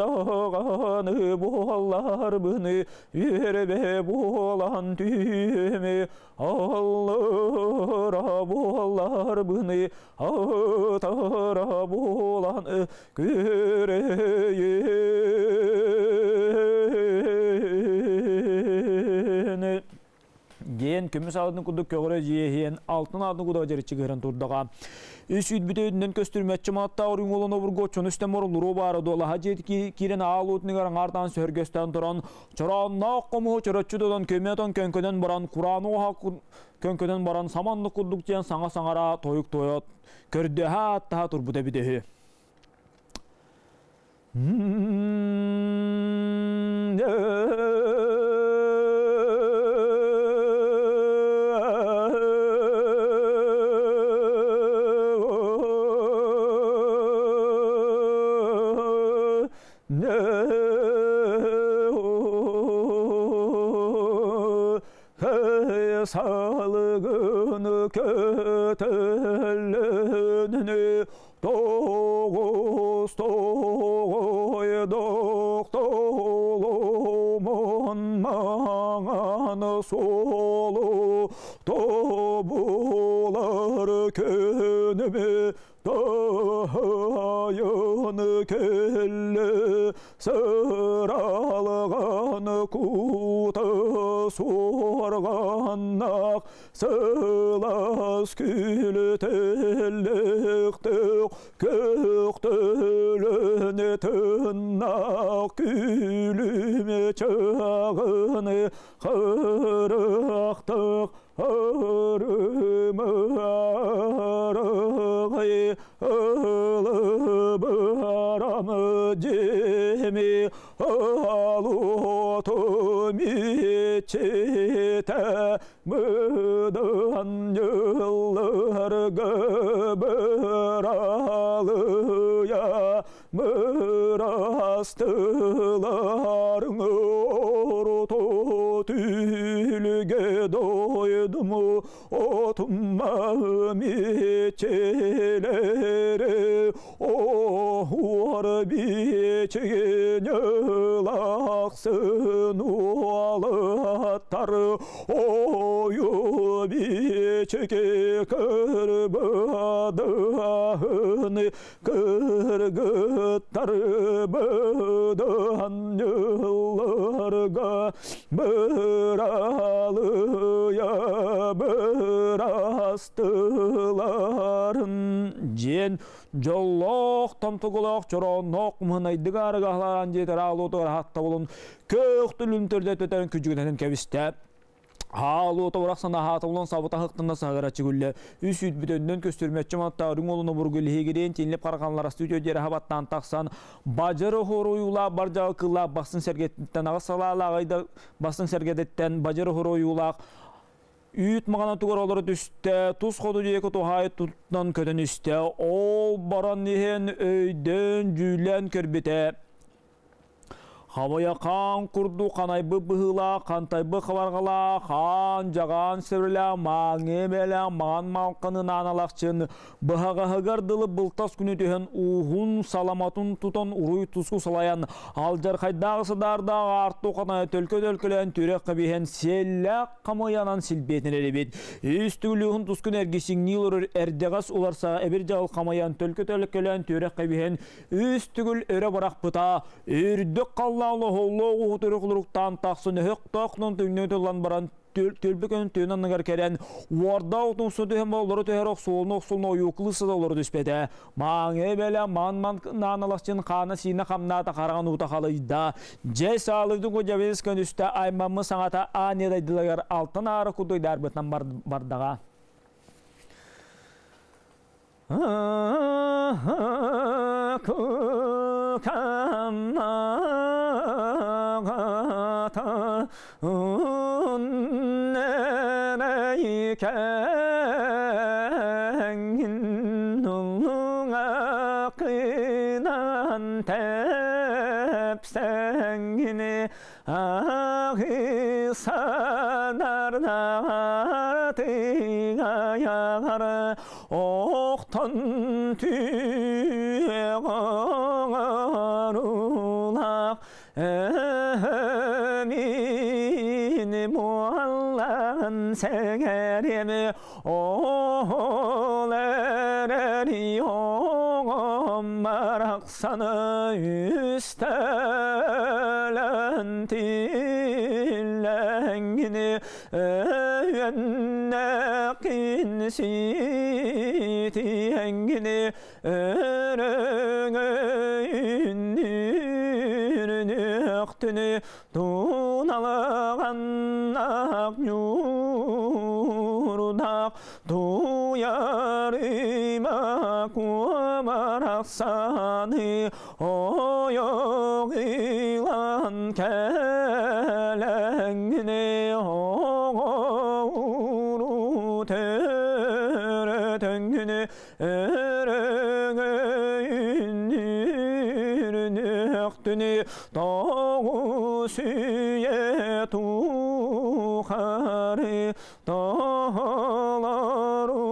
даҕаны буолларбыны үөрбэ буолан түһүмэ аллара буолларбыны атара буолан көрөйүн диэн көмүс аатын курдук көҕөрө дьиэһиэн алтын аатын курдук дьэриччи турдаҕа. Үс үүт бүтөйүнэн көстүрмэччи мааттаа оруҥ олон обургу чону үстэн моруллуруо баара дуолаха дьиэт киирэн аал уутунугар аҥаартаан сөһөргөстөн туран чороонноох хомуһу чороччу тутан көмөтөн көҥкөнөн баран курааны оһа көҥкөнөн баран саманны курдук диэн саҥа саҥара тойук тойот көрдөһө аттаһа турбута эбит үһү. Салгын көтөллөнү тоғыз тоғойдық толомон маңан солу тобулар күнүмү тайын келле сыралган куты сорганнақ сылас күлі көктөлүн тыннақ күлүмө чағыны қырықтық ырымы ылыбарам жеми алуоту мечете мыдан yıllar gıbıralıya mırastıların orto tülge doydum otuma miçeleri ohuar biçin laqsın ualаттар ою бичке кырбадыны кыргыттар быдан yıllarga быраалыя бырастыларын диэн дьоллоох томтугулаах чороонноох мынайдыга арыгаһлаан диэтэр аалуутугар хатта болун көөхтүлүн төрдөтөтөн күжүгүнэн кэбистэ. Хаалуота урахсан хааталон сабыта хыктында сагарачы күлле. Үс үт бүтөндөн көстүрмөччү матта үрүң олуну бургу лихигирен тинлеп караганлар студио жери хабаттан тақсан бажыры хоруюла баржа кыла басын сергеттен ага салаала басын сергедеттен бажыры хоруюла Үйт мағана тугар олары түсті, тұз ходу диекі тухай тұттан көтін үсті, ол баран нехен өйден жүлен көрбіте. Хабая қан курду канайбы быһыла, кантайбы хабаргала, хан жаган сөрүлэ, маңы беле, ман малканын аналакчын, быһагаһыгар дылы былтас күнү түһэн уһун саламатын тутан уруй туску салаян, алжар хайдагысыдарда арту канай төлкө төлкөлөн түрек кабиһен селлә камаянан силбетин элебит. Үстүгүлүһүн тускун эргисиңнил эрдегас уларса эбир жагыл камаян төлкө төлкөлөн түрек кабиһен үстүгүл өрө баракпыта, үрдүк қаллаулы холлоғу түріқлұрықтан тақсын өк тоқнын түңнен баран Түөлбэ көнөн түөн анныгар кэлэн, уордаах утумсу түһэн олору түһэр охсуолну охсулну ойуокулуу сыта олору түспэтэ. Мааҥы бэлэ ман-ман нааналахчын хаана-сиинэ хамнаата хараҕын уута халыйда. Дьэ саалыдын кудьабис көнүстэ аймаммы саҥата аан дайдылыгар алтан аара кудуйдаарбытынан бардаҕа. Охтон түгәрулах Мин муаллан сәгәрем Ол әри оғым барақсаны үстәлән тилләнгіні Önnekin sitiyengini Өрөңөйүннүрнөктүнү туналыганнак нюрдак туярыма куамараксаны ойоғилан кәләңгини оғуру төрөтөңгүнү өрөңөйүннүрнөктүнү тоғу сүйе тухары тоолору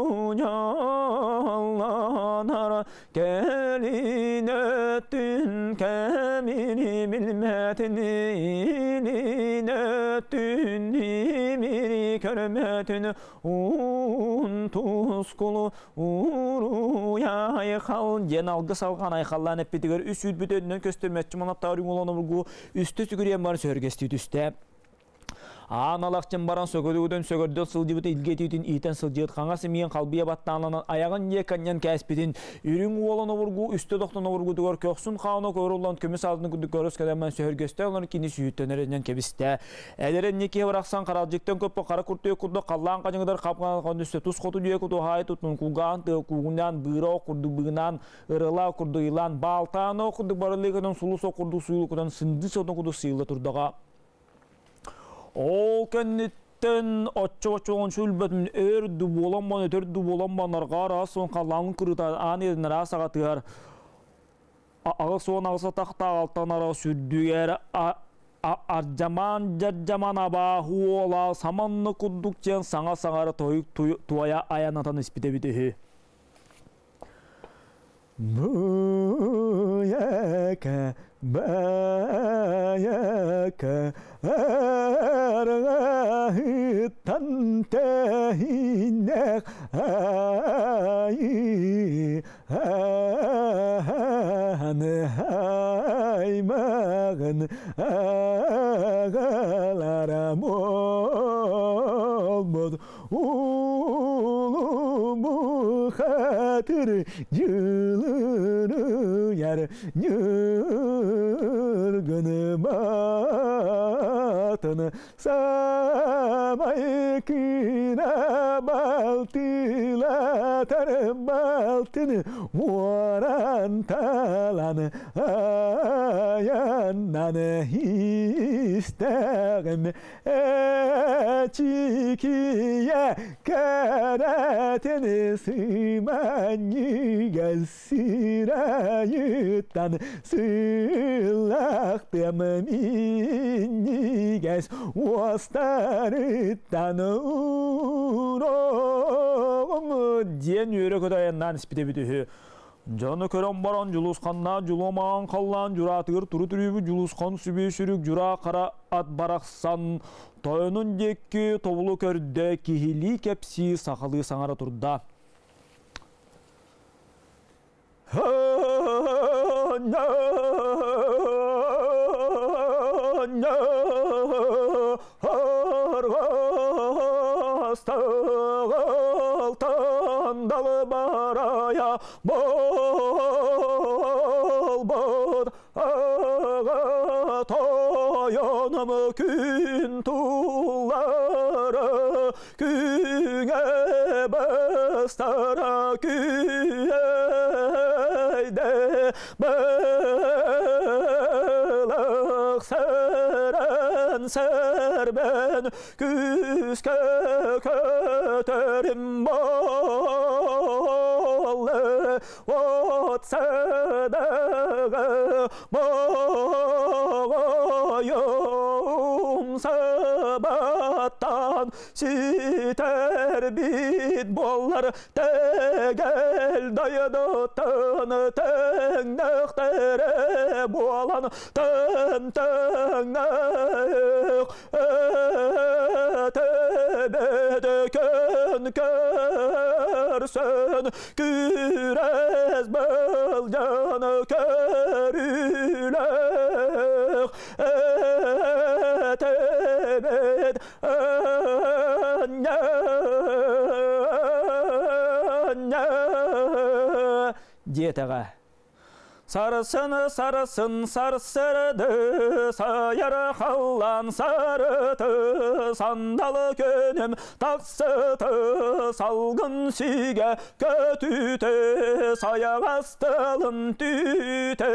жалланар кэлин өттүн кэмири билмэтин илин өттүн имири көрмөтүн уун тускулу уруй айхал диэн алгыс алҕаан айхаллаан эппитигэр үс үүт өттүнэн көстөр мөччү манаттаар үҥулан үстэ сүгүрүйэн баран сөһүргэстии түстэ. Аан алахчын баран сөкөдүгүтөн сөгөрдө сылдьыбыт илгетиитин иитэн сылдьыт хаҥас имиэн халбыйа баттаананан айаҕын дьиэ канньан кээспитин үрүҥ уолан обургу үстэ тохтон обургутугар көхсүн хаана көруллан көмүс алдын курдук көрөс кэлэмэн сөһөргөстө олорон кини сүүттөнөрүнэн кэбистэ. Эдэрэн ники барахсан харалдьыктан көппө хара куртуйа курдук халлаан хадьыҥыдар хапкан хондүстэ тус хоту дьиэ куту хаай тутун кулгаан тыа куугунаан быыра курдук быгынаан ырыла курдук илаан баалтаано курдук барылыгынан сулус курдук суйлукутан сынды сотон курдук сыйыла турдаҕа. Ол кэнниттэн оччо-оччоҕун сүлбэтин өр ду буолан өтөр ду буолан арҕаа араас суон халлаанын кырыта аан иэрин араас аҕатыгар 88 тахтаах алтан ара сүрдүгэр ардьамаан дьардьаман абааһы уола саманны курдук диэн саҥа саҥара тойук туойа айанатан испитэ эбит үһү. Быйака, баяка, арҕаһыттан тэһиннэх айы аны аймағын ағаларам olmaz Ulu muhatır yılını yer Yırgını batını Samay kına baltılatar baltını Varan talan ayandan isterim Eçikiye keretini sımani sirayıttan Sılaqtım minniges Уостарыттан урогум диэн үөрэ көтө айаннаан испитэ эбит үһү. Дьону көрөн баран Дьулусханнаах Дьулуомаҕан халлаан дьураатыгар туру түрүүбүт Дьулусхан сүбү сүрүк дьураа хара ат барахсан тойонун диэки тобулу көрдө киһилии кэпсии сахалыы саҥара турда. Тойа болбут аға тойоным күн туллары күңе бастара күйейде былық сәрен сәрбен күске көтерім болы от садағы моғойым сабаттан ситер бит болар тегел дайдытын теңнәхтере болан тын теңнәх төбөдө көн көрсөн күрәз былжан көрүлөх өтөбөд диэтэҕэ. Сарсын, сарсын, сарсырды, сайар халлан сарыты, сандал көнүм тақсыты, салгын сиге көтүтэ, саягастылын түүтэ.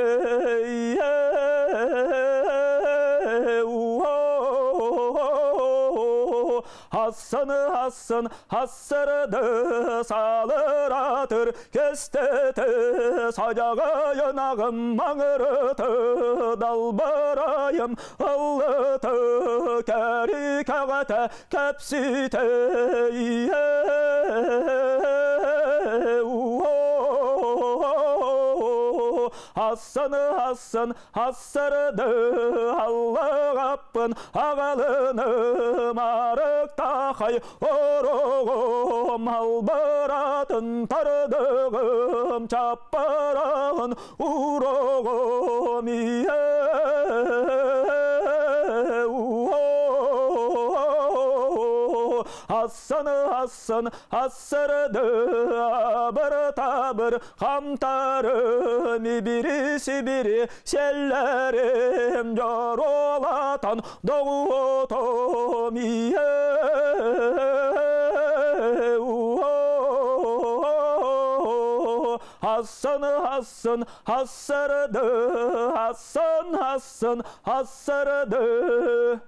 Hassan hassan hassırdı salır kestete sacağa mаңырыты далбарайым ыллыты кәри кәгәтә кәпсите. Hassan Hassan hassırdı Аллағаппын ағалыны марықтақай орығым албыратын тардығым чаппарағын урығым. Hassan Hassan hassırdı abır табыр қамтарым ибири сибири селлерим жоролатан доғутом. Hassan Hassan hassırdı Hassan Hassan hassırdı.